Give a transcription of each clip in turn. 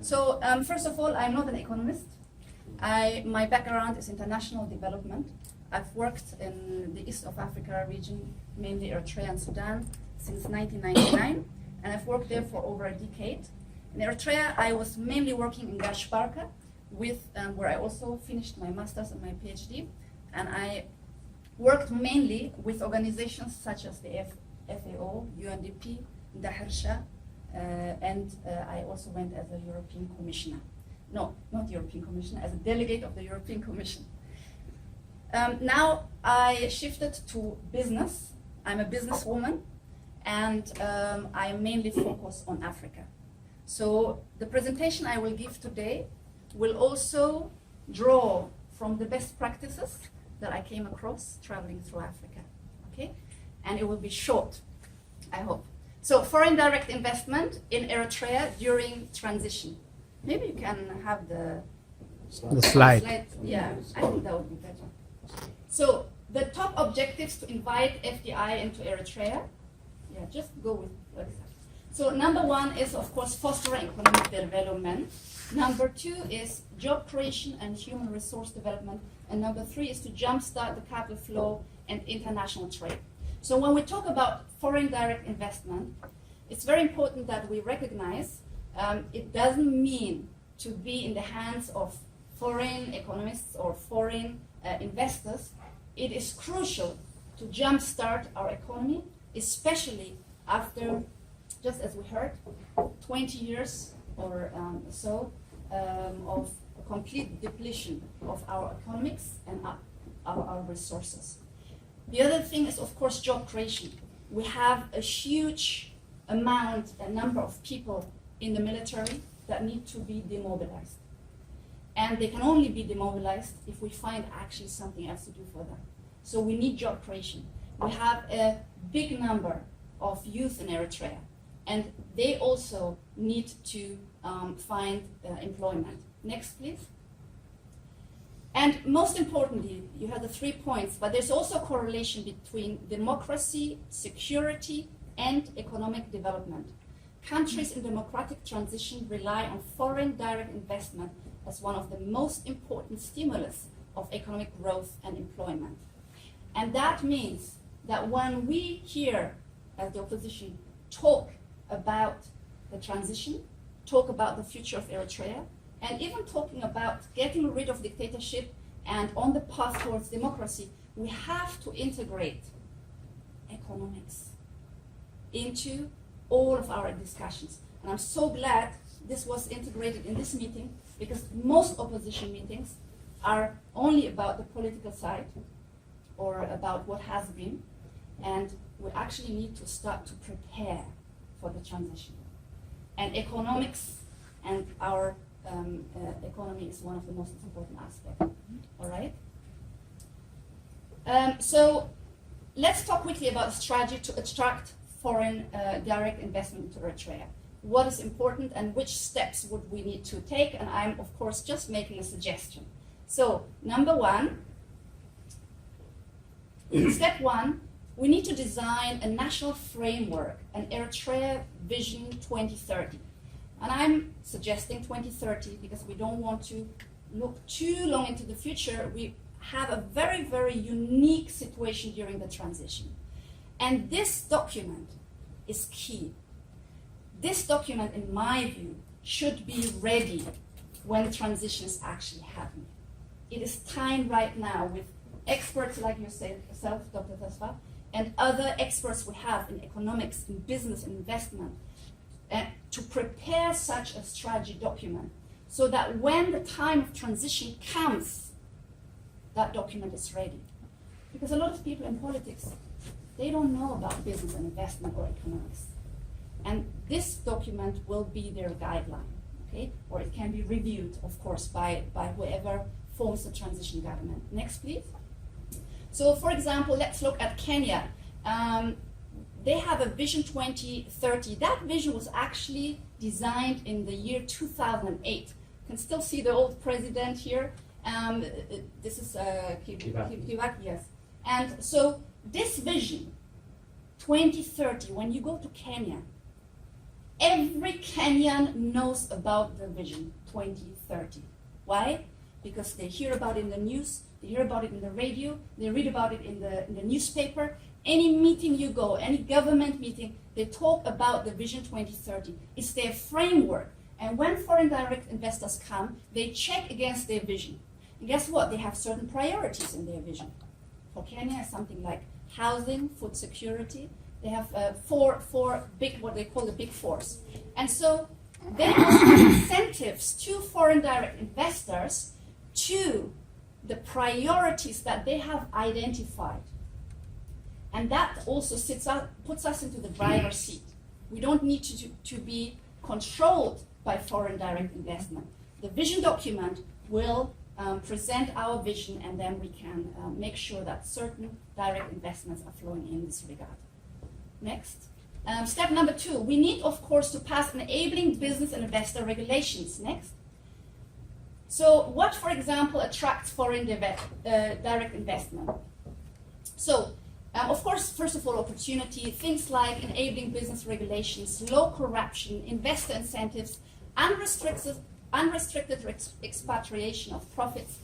So, um, first of all, I'm not an economist. I, my background is international development. I've worked in the east of Africa region, mainly Eritrea and Sudan, since nineteen ninety-nine, and I've worked there for over a decade. In Eritrea, I was mainly working in Gash Barka, with, um, where I also finished my master's and my PhD, and I worked mainly with organizations such as the F-, FAO, UNDP, Dahirsha, uh, and uh, I also went as a European Commissioner. No, not European Commissioner, as a delegate of the European Commission. Um, now I shifted to business. I'm a businesswoman, and um, I mainly focus on Africa. So the presentation I will give today will also draw from the best practices that I came across traveling through Africa. Okay? And it will be short, I hope. So, foreign direct investment in Eritrea during transition. Maybe you can have the The slide. Yeah, I think that would be better. So, the top objectives to invite F D I into Eritrea. Yeah, just go with what is that. So, number one is, of course, fostering economic development. Number two is job creation and human resource development. And number three is to jumpstart the capital flow and international trade. So, when we talk about foreign direct investment, it's very important that we recognize, um, it doesn't mean to be in the hands of foreign economists or foreign uh, investors. It is crucial to jumpstart our economy, especially after, just as we heard, twenty years or um, so um, of a complete depletion of our economics and our, our, our resources. The other thing is, of course, job creation. We have a huge amount, a number of people in the military that need to be demobilized. And they can only be demobilized if we find actually something else to do for them. So we need job creation. We have a big number of youth in Eritrea, and they also need to um, find uh, employment. Next, please. And most importantly, you have the three points, but there's also a correlation between democracy, security, and economic development. Countries in democratic transition rely on foreign direct investment as one of the most important stimulus of economic growth and employment. And that means that when we here, as the opposition, talk about the transition, talk about the future of Eritrea, and even talking about getting rid of dictatorship and on the path towards democracy, we have to integrate economics into all of our discussions. And I'm so glad this was integrated in this meeting, because most opposition meetings are only about the political side or about what has been, and we actually need to start to prepare for the transition. And economics and our um, uh, economy is one of the most important aspects. All right? Um, so let's talk quickly about the strategy to attract foreign uh, direct investment to Eritrea. What is important and which steps would we need to take? And I'm, of course, just making a suggestion. So, number one, step one, we need to design a national framework, an Eritrea Vision twenty thirty. And I'm suggesting twenty thirty because we don't want to look too long into the future. We have a very, very unique situation during the transition. And this document is key. This document, in my view, should be ready when transition is actually happening. It is time right now with experts like yourself, Doctor Tesfa, and other experts we have in economics, in business, in investment, uh, to prepare such a strategy document so that when the time of transition comes, that document is ready. Because a lot of people in politics, they don't know about business and investment or economics. And this document will be their guideline, okay? Or it can be reviewed, of course, by, by whoever forms the transition government. Next, please. So, for example, let's look at Kenya. Um, they have a Vision twenty thirty. That vision was actually designed in the year two thousand eight. You can still see the old president here. Um, this is uh, Kibaki, yes. And so this vision, twenty thirty, when you go to Kenya, Every Kenyan knows about the Vision twenty thirty. Why? Because they hear about it in the news, they hear about it in the radio, they read about it in the, in the newspaper. Any meeting you go, any government meeting, they talk about the Vision twenty thirty. It's their framework. And when foreign direct investors come, they check against their vision. And guess what? They have certain priorities in their vision. For Kenya, something like housing, food security. They have uh, four, four big, what they call the big fours. And so they also have incentives to foreign direct investors to the priorities that they have identified. And that also sits up, puts us into the driver's seat. We don't need to, to, to be controlled by foreign direct investment. The vision document will um, present our vision, and then we can uh, make sure that certain direct investments are flowing in this regard. Next. Um, step number two, we need, of course, to pass enabling business and investor regulations. Next. So what, for example, attracts foreign uh, direct investment? So, um, of course, first of all, opportunity, things like enabling business regulations, low corruption, investor incentives, unrestricted, unrestricted expatriation of profits,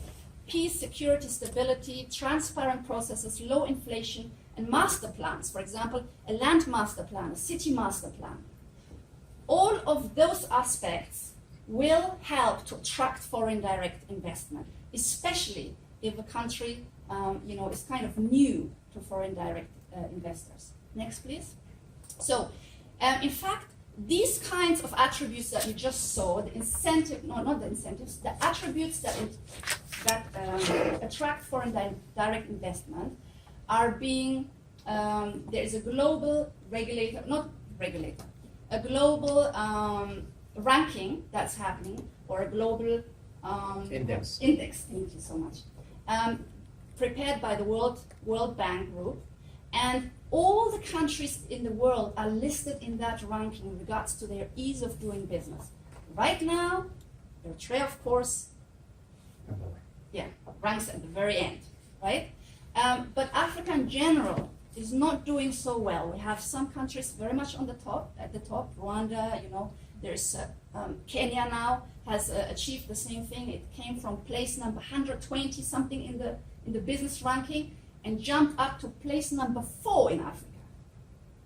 peace, security, stability, transparent processes, low inflation, and master plans. For example, a land master plan, a city master plan. All of those aspects will help to attract foreign direct investment, especially if a country um, you know, is kind of new to foreign direct uh, investors. Next, please. So, um, in fact, these kinds of attributes that you just saw, the incentive, no, not the incentives, the attributes that, that um, attract foreign di direct investment are being, um, there is a global regulator, not regulator, a global um, ranking that's happening, or a global um, index. Index, thank you so much. Um, prepared by the World, World Bank Group, and all the countries in the world are listed in that ranking in regards to their ease of doing business. Right now, Eritrea, of course, yeah, ranks at the very end, right? Um, but Africa in general is not doing so well. We have some countries very much on the top, at the top, Rwanda, you know, there's uh, um, Kenya now has uh, achieved the same thing. It came from place number one hundred twenty something in the, in the business ranking and jumped up to place number four in Africa.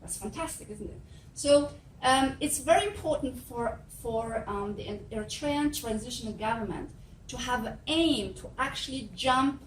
That's fantastic, isn't it? So um, it's very important for, for um, the Eritrean transitional government to have an aim to actually jump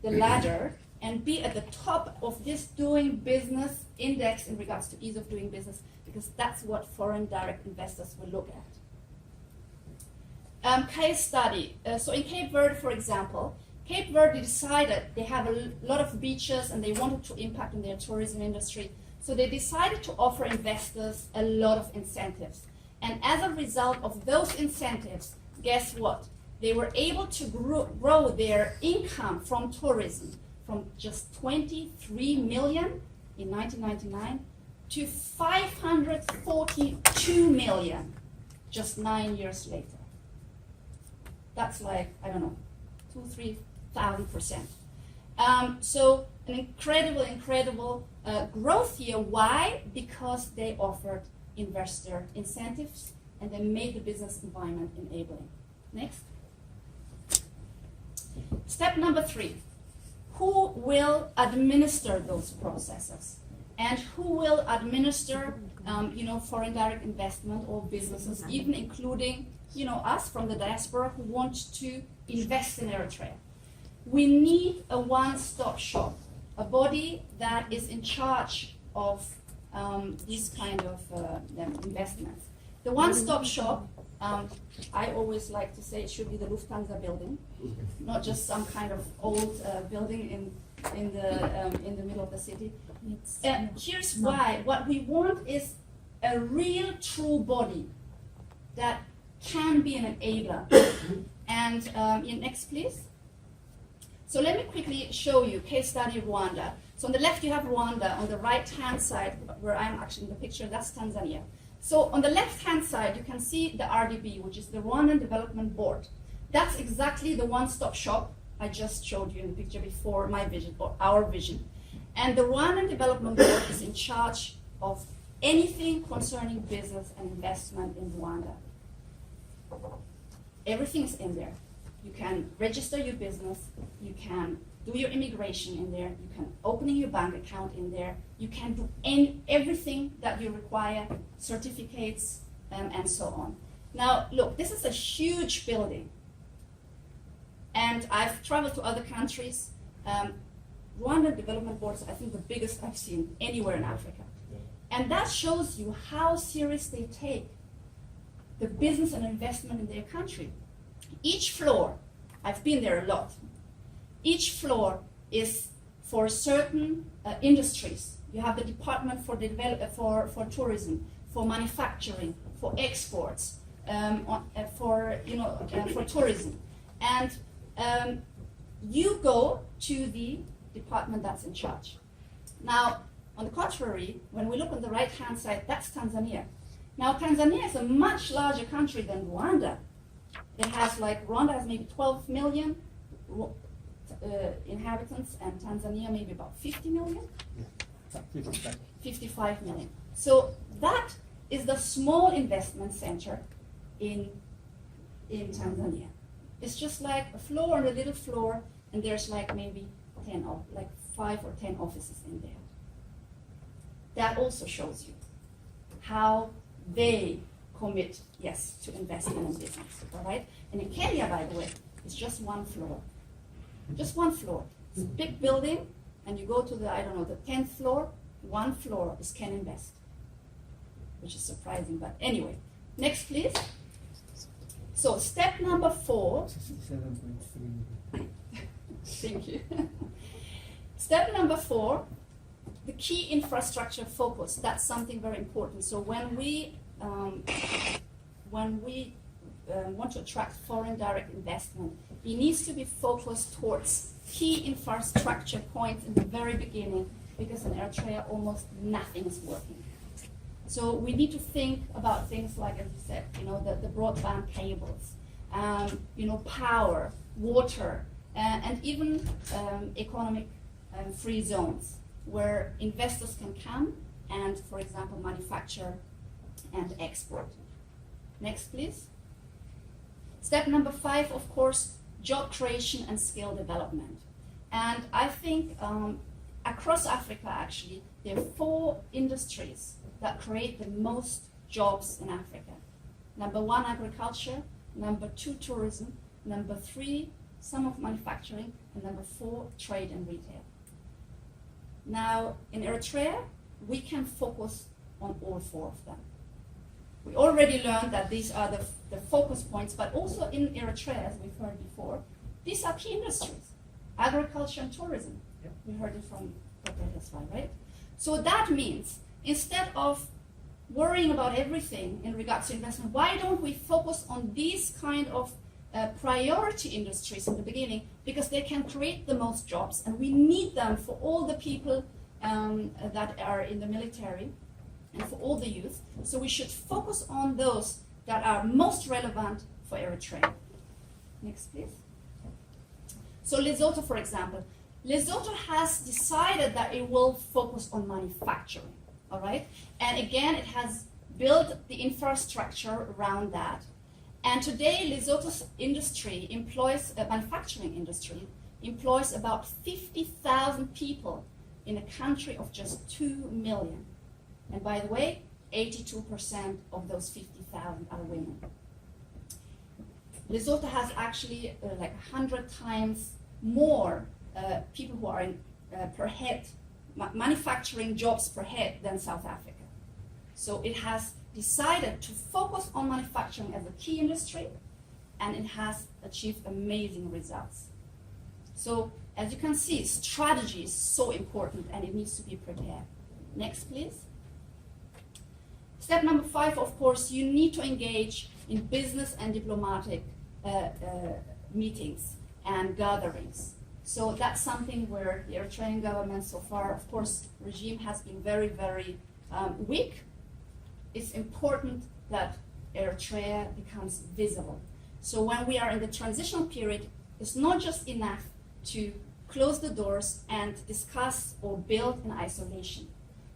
the ladder and be at the top of this doing business index in regards to ease of doing business, because that's what foreign direct investors will look at. Um, case study. Uh, so in Cape Verde, for example, Cape Verde decided they have a lot of beaches and they wanted to impact on their tourism industry. So they decided to offer investors a lot of incentives. And as a result of those incentives, guess what? They were able to grow, grow their income from tourism from just twenty-three million in nineteen ninety-nine to five hundred forty-two million just nine years later. That's like, I don't know, two, three thousand percent. Um, so an incredible, incredible uh, growth here. Why? Because they offered investor incentives and they made the business environment enabling. Next. Step number three, who will administer those processes? And who will administer, um, you know, foreign direct investment or businesses, even including, you know, us from the diaspora who want to invest in Eritrea? We need a one-stop shop, a body that is in charge of um, these kind of uh, investments. The one-stop shop, um, I always like to say it should be the Lufthansa building, not just some kind of old uh, building in in the um, in the middle of the city. Uh, here's why. What we want is a real, true body that can be an enabler. And um, in next, please. So let me quickly show you case study Rwanda. So on the left you have Rwanda, on the right-hand side where I'm actually in the picture, that's Tanzania. So on the left-hand side you can see the R D B, which is the Rwandan Development Board. That's exactly the one-stop shop I just showed you in the picture before, my vision or our vision. And the Rwandan Development Board is in charge of anything concerning business and investment in Rwanda. Everything is in there. You can register your business, you can do your immigration in there, you can open your bank account in there, you can do any, everything that you require, certificates, um, and so on. Now, look, this is a huge building, and I've traveled to other countries. Um, Rwandan Development Board is, I think, the biggest I've seen anywhere in Africa. And that shows you how serious they take the business and investment in their country. Each floor, I've been there a lot, each floor is for certain uh, industries. You have the department for, develop, uh, for, for tourism, for manufacturing, for exports, um, on, uh, for, you know, uh, for tourism. And um, you go to the department that's in charge. Now, on the contrary, when we look on the right-hand side, that's Tanzania. Now, Tanzania is a much larger country than Rwanda. It has, like, Rwanda has maybe twelve million uh, inhabitants, and Tanzania maybe about fifty million. Yeah. Fifty-five. Fifty-five million. So that is the small investment center in, in Tanzania. It's just like a floor and a little floor, and there's, like, maybe ten of, like, five or ten offices in there. That also shows you how they commit, yes, to investment in business, all right? And in Kenya, by the way, it's just one floor. Just one floor. It's a big building, and you go to the, I don't know, the tenth floor, one floor is Ken Invest, which is surprising, but anyway. Next, please. So step number four. Sixty-seven point three million. Thank you. Step number four, the key infrastructure focus. That's something very important. So when we um, when we um, want to attract foreign direct investment, it needs to be focused towards key infrastructure points in the very beginning, because in Eritrea almost nothing is working. So we need to think about things like, as you said, you know, the, the broadband cables, um, you know, power, water, uh, and even um, economic um, free zones where investors can come and, for example, manufacture and export. Next, please. Step number five, of course, job creation and skill development. And I think um, across Africa, actually, there are four industries that create the most jobs in Africa. Number one, agriculture. Number two, tourism. Number three, some of manufacturing. And number four, trade and retail. Now, in Eritrea, we can focus on all four of them. We already learned that these are the, the focus points, but also in Eritrea, as we've heard before, these are key industries, agriculture and tourism. Yep. We heard it from Doctor Tesfaye, right? So that means, instead of worrying about everything in regards to investment, why don't we focus on these kind of uh, priority industries in the beginning, because they can create the most jobs, and we need them for all the people um, that are in the military and for all the youth. So we should focus on those that are most relevant for Eritrea. Next, please. So Lesotho, for example. Lesotho has decided that it will focus on manufacturing, all right? And again, it has built the infrastructure around that. And today, Lesotho's industry employs, uh, manufacturing industry employs about fifty thousand people in a country of just two million. And by the way, eighty-two percent of those fifty thousand are women. Lesotho has actually uh, like a hundred times more uh, people who are in, uh, per head, ma- manufacturing jobs per head than South Africa. So it has decided to focus on manufacturing as a key industry, and it has achieved amazing results. So as you can see, strategy is so important and it needs to be prepared. Next, please. Step number five, of course, you need to engage in business and diplomatic uh, uh, meetings and gatherings. So that's something where the Eritrean government so far, of course, regime has been very, very um, weak. It's important that Eritrea becomes visible. So when we are in the transitional period, it's not just enough to close the doors and discuss or build in isolation.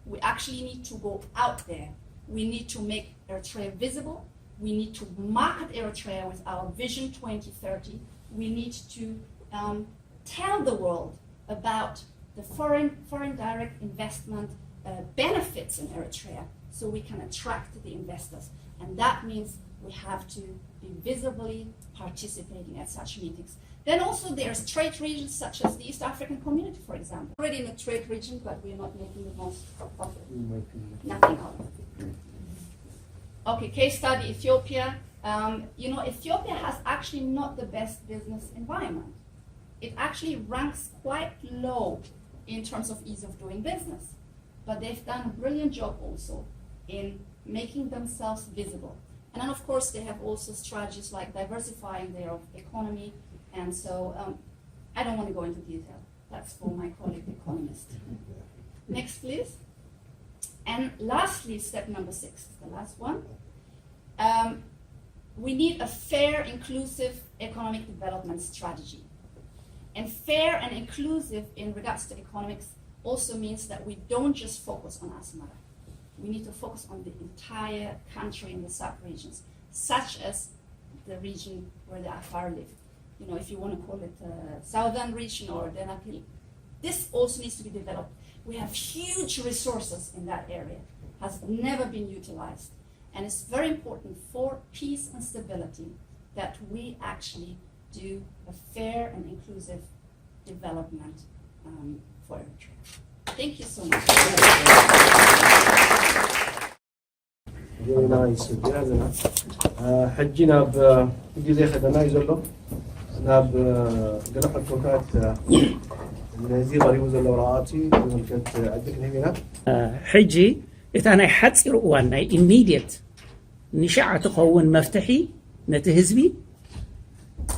We actually need to go out there. We need to make Eritrea visible. We need to market Eritrea with our Vision twenty thirty. We need to um, tell the world about the foreign, foreign direct investment uh, benefits in Eritrea so we can attract the investors. And that means we have to be visibly participating at such meetings. Then also there's trade regions such as the East African Community, for example. Already in a trade region, but we're not making the most of it. Nothing out of it. Okay, case study Ethiopia. Um, you know, Ethiopia has actually not the best business environment. It actually ranks quite low in terms of ease of doing business. But they've done a brilliant job also in making themselves visible. And then, of course, they have also strategies like diversifying their economy. And so um, I don't want to go into detail. That's for my colleague economist. Next, please. And lastly, step number six, the last one. Um, we need a fair, inclusive economic development strategy. And fair and inclusive in regards to economics also means that we don't just focus on Asmara. We need to focus on the entire country and the sub-regions, such as the region where the Afar live. You know, if you want to call it a southern region or Denakil, this also needs to be developed. We have huge resources in that area, has never been utilized. And it's very important for peace and stability that we actually do a fair and inclusive development um, for Eritrea. Thank you so much. ዜና ይስግር ኣለና። ሕጂ ናብ ግዜ ከደና እዩ ዘሎ ናብ ገለ ሕቶታት ነዚ ቀሪቡ ዘሎ ረኣቲ ዝምልከት ዕድል ክንህብ ኢና። ሕጂ እታ ናይ ሓፂር እዋን ናይ ኢሚድየት ንሻዕ ትኸውን መፍትሒ ነቲ ህዝቢ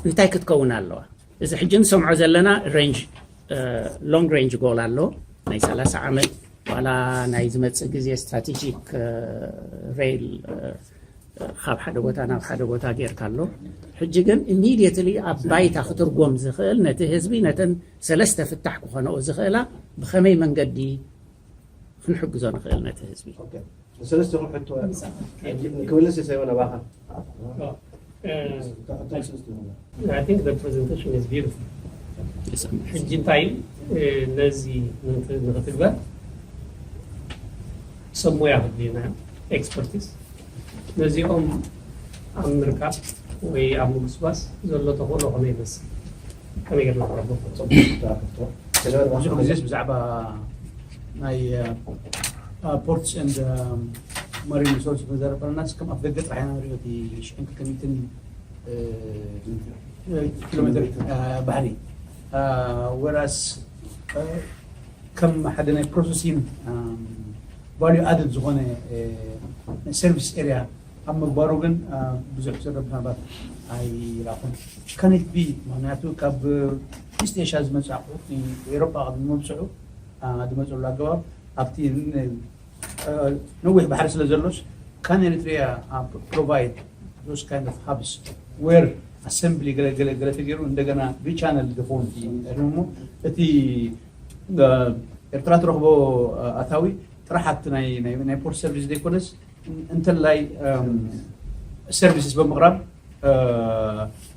እንታይ ክትከውን ኣለዋ? እዚ ሕጂ ንሰምዖ ዘለና ሬንጅ ሎንግ ሬንጅ ጎል ኣሎ ናይ ሰላሳ ዓመት ዋላ ናይ ዝመፅእ ግዜ ስትራቴጂክ ሬል ካብ ሓደ ቦታ ናብ ሓደ ቦታ ጌርካ ኣሎ። ሕጂ ግን ኢሚድየትሊ ኣብ ባይታ ክትርጎም ዝኽእል ነቲ ህዝቢ ነተን ሰለስተ ፍታሕ ክኾነኦ ዝኽእላ ብኸመይ መንገዲ ክንሕግዞ ንኽእል ነቲ ህዝቢ? ሰለስተኹም ሕቶ ክምልስ የሰይወ ነባኻ I think the presentation is beautiful. ሕጂ እንታይ እዩ ነዚ ንክትግበር ሰብ ሞያ ክድልየና እዮም፣ ኤክስፐርቲስ። ነዚኦም ኣብ ምርካብ ወይ ኣብ ምጉስባስ ዘሎ ተኽእሎ ከመይ ይመስል? ከመይ ጌርና ክረኽቦ? ብዙሕ ግዜስ ብዛዕባ ናይ ፖርትስ ኤንድ ማሪን ሪሶርስ መዛረብ ከለናስ ከም ኣፍ ደገ ጥራሕ ኢና ንሪኦ እቲ ሽሕን ክልተ ሚእትን ኪሎ ሜትር ባሕሪ ወራስ ከም ሓደ ናይ ፕሮሰሲን ቫልዩ ኣድድ ዝኾነ ሰርቪስ ኤሪያ ኣብ ምግባሩ ግን ብዙሕ ዝረብ ምናልባት ኣይረኣኹን። ከኔት ቢ ምክንያቱ ካብ ኢስት ኤሽያ ዝመፅእ ኣቑሑት ንኤሮጳ ቅድሚ ምብፅሑ ዝመፅሉ ኣገባብ ኣብቲ ነዊሕ ባሕሪ ስለ ዘሎስ can Eritrea provide those kind of hubs where assembly ገለ ገለ ገለ ተገይሩ እንደገና ሪቻነል ዝኸውን እሞ እቲ ኤርትራ ትረኽቦ ኣታዊ ጥራሕ ኣብቲ ናይ ፖርት ሰርቪስ ዘይኮነስ እንተላይ ሰርቪስስ ብምቕራብ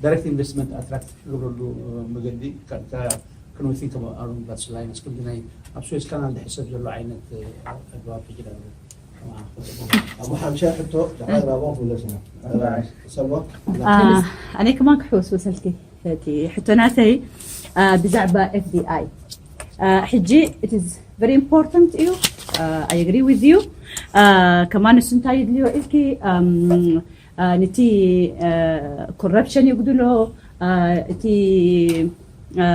ዳይሬክት ኢንቨስትመንት ኣትራክት ክገብረሉ መገዲ can we think along that line እስክምቲ ናይ ኣብ ስዌዝ ካናል ዝሕሰብ ዘሎ ዓይነት ኣገባብ ሕጂ ኣቡ ሓምሻ ሕቶ ዳዕራ ናባኹም ክምለስ ኢና ሰልዋ ኣነ ከማን ክሕውስ መሰልኪ እቲ ሕቶ ናተይ ብዛዕባ ኤፍዲኣይ ሕጂ it is very important እዩ I agree with you ከማን ንሱ እንታይ ይድልዮ ኢልኪ ነቲ ኮረፕሽን የጉድሎ እቲ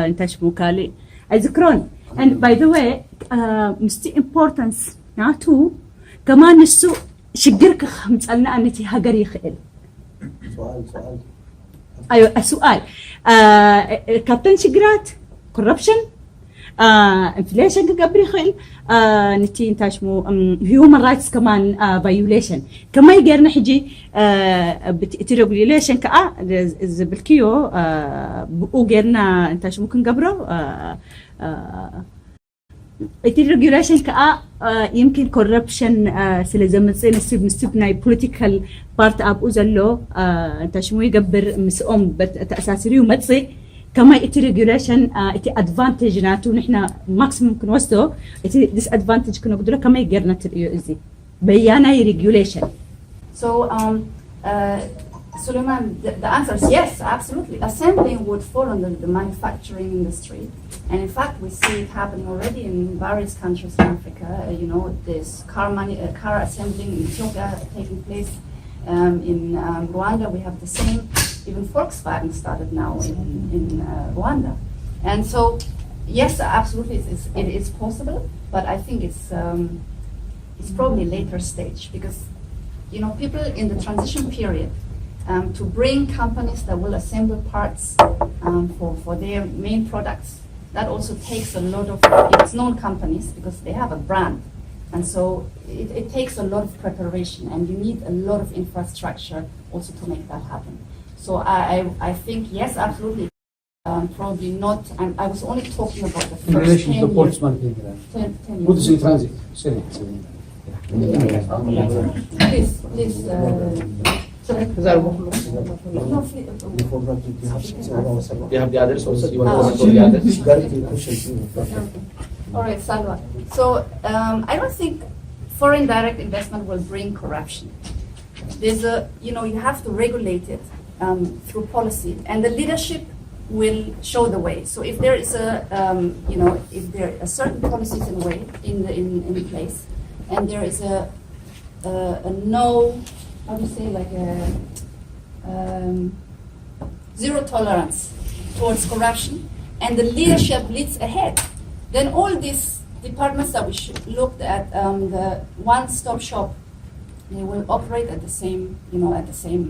እንታይ ሽሙ ካልእ ኣይዝክሮን and by the way ምስቲ importance ናቱ ከማን ንሱ ሽግር ክምፀልና ነቲ ሃገር ይኽእል سؤال سؤال ኣዮ ስؤال ካብተን ሽግራት ኮረፕሽን ኢንፍሌሽን ክገብር ይኽእል ንቲ እንታይ ሽሙ human rights ከማን violation ከመይ ጌርና ሕጂ እቲ regulation ከዓ ዝብልክዮ ብኡ ጌርና እንታይ ሽሙ ክንገብሮ እቲ regulation ከዓ ይምኪን corruption ስለ ዘምፅእ ንስብ ንስብ ናይ political part ኣብኡ ዘሎ እንታይ ሽሙ ይገብር ምስኦም ተኣሳሲሩ ይመፅእ። ከመይ እቲ regulation እቲ advantage ናቱ ንሕና maximum ክንወስዶ፣ እቲ disadvantage ክነጉድሎ ከመይ ጌርና ትርእዮ? እዚ በያናይ regulation? So, um, uh, Suleiman, the, the answer is yes, absolutely. Assembling would fall under the manufacturing industry. And in fact, we see it happening already in various countries in Africa. Uh, you know, this car, manu- uh, car assembling in Ethiopia taking place. Um, in um, Rwanda, we have the same. Even Volkswagen started now in, in uh, Rwanda. And so, yes, absolutely, it's, it's, it is possible, but I think it's, um, it's probably a later stage because, you know, people in the transition period um, to bring companies that will assemble parts um, for, for their main products, that also takes a lot of, it's known companies because they have a brand. And so it, it takes a lot of preparation and you need a lot of infrastructure also to make that happen. So I, I, I think, yes, absolutely. Um, probably not. I'm, I was only talking about the In first relation to ten the ports years. Martin, Ten, ten what is in years. Transit? Sorry, sorry. Please, please. Uh, sorry. Is that what- No, please. Before that, you have to say what was about. You have the address also? You want Ah. to know the address? Very good question. All right, Salwa. So um, I don't think foreign direct investment will bring corruption. There's a, you know, you have to regulate it um, through policy, and the leadership will show the way. So if there is a, um, you know, if there are certain policies in way in the in, in place, and there is a a, a no, how do you say, like a um, zero tolerance towards corruption, and the leadership leads ahead, then all these departments that we should looked at, um, the one-stop shop, they will operate at the same, you know, at the same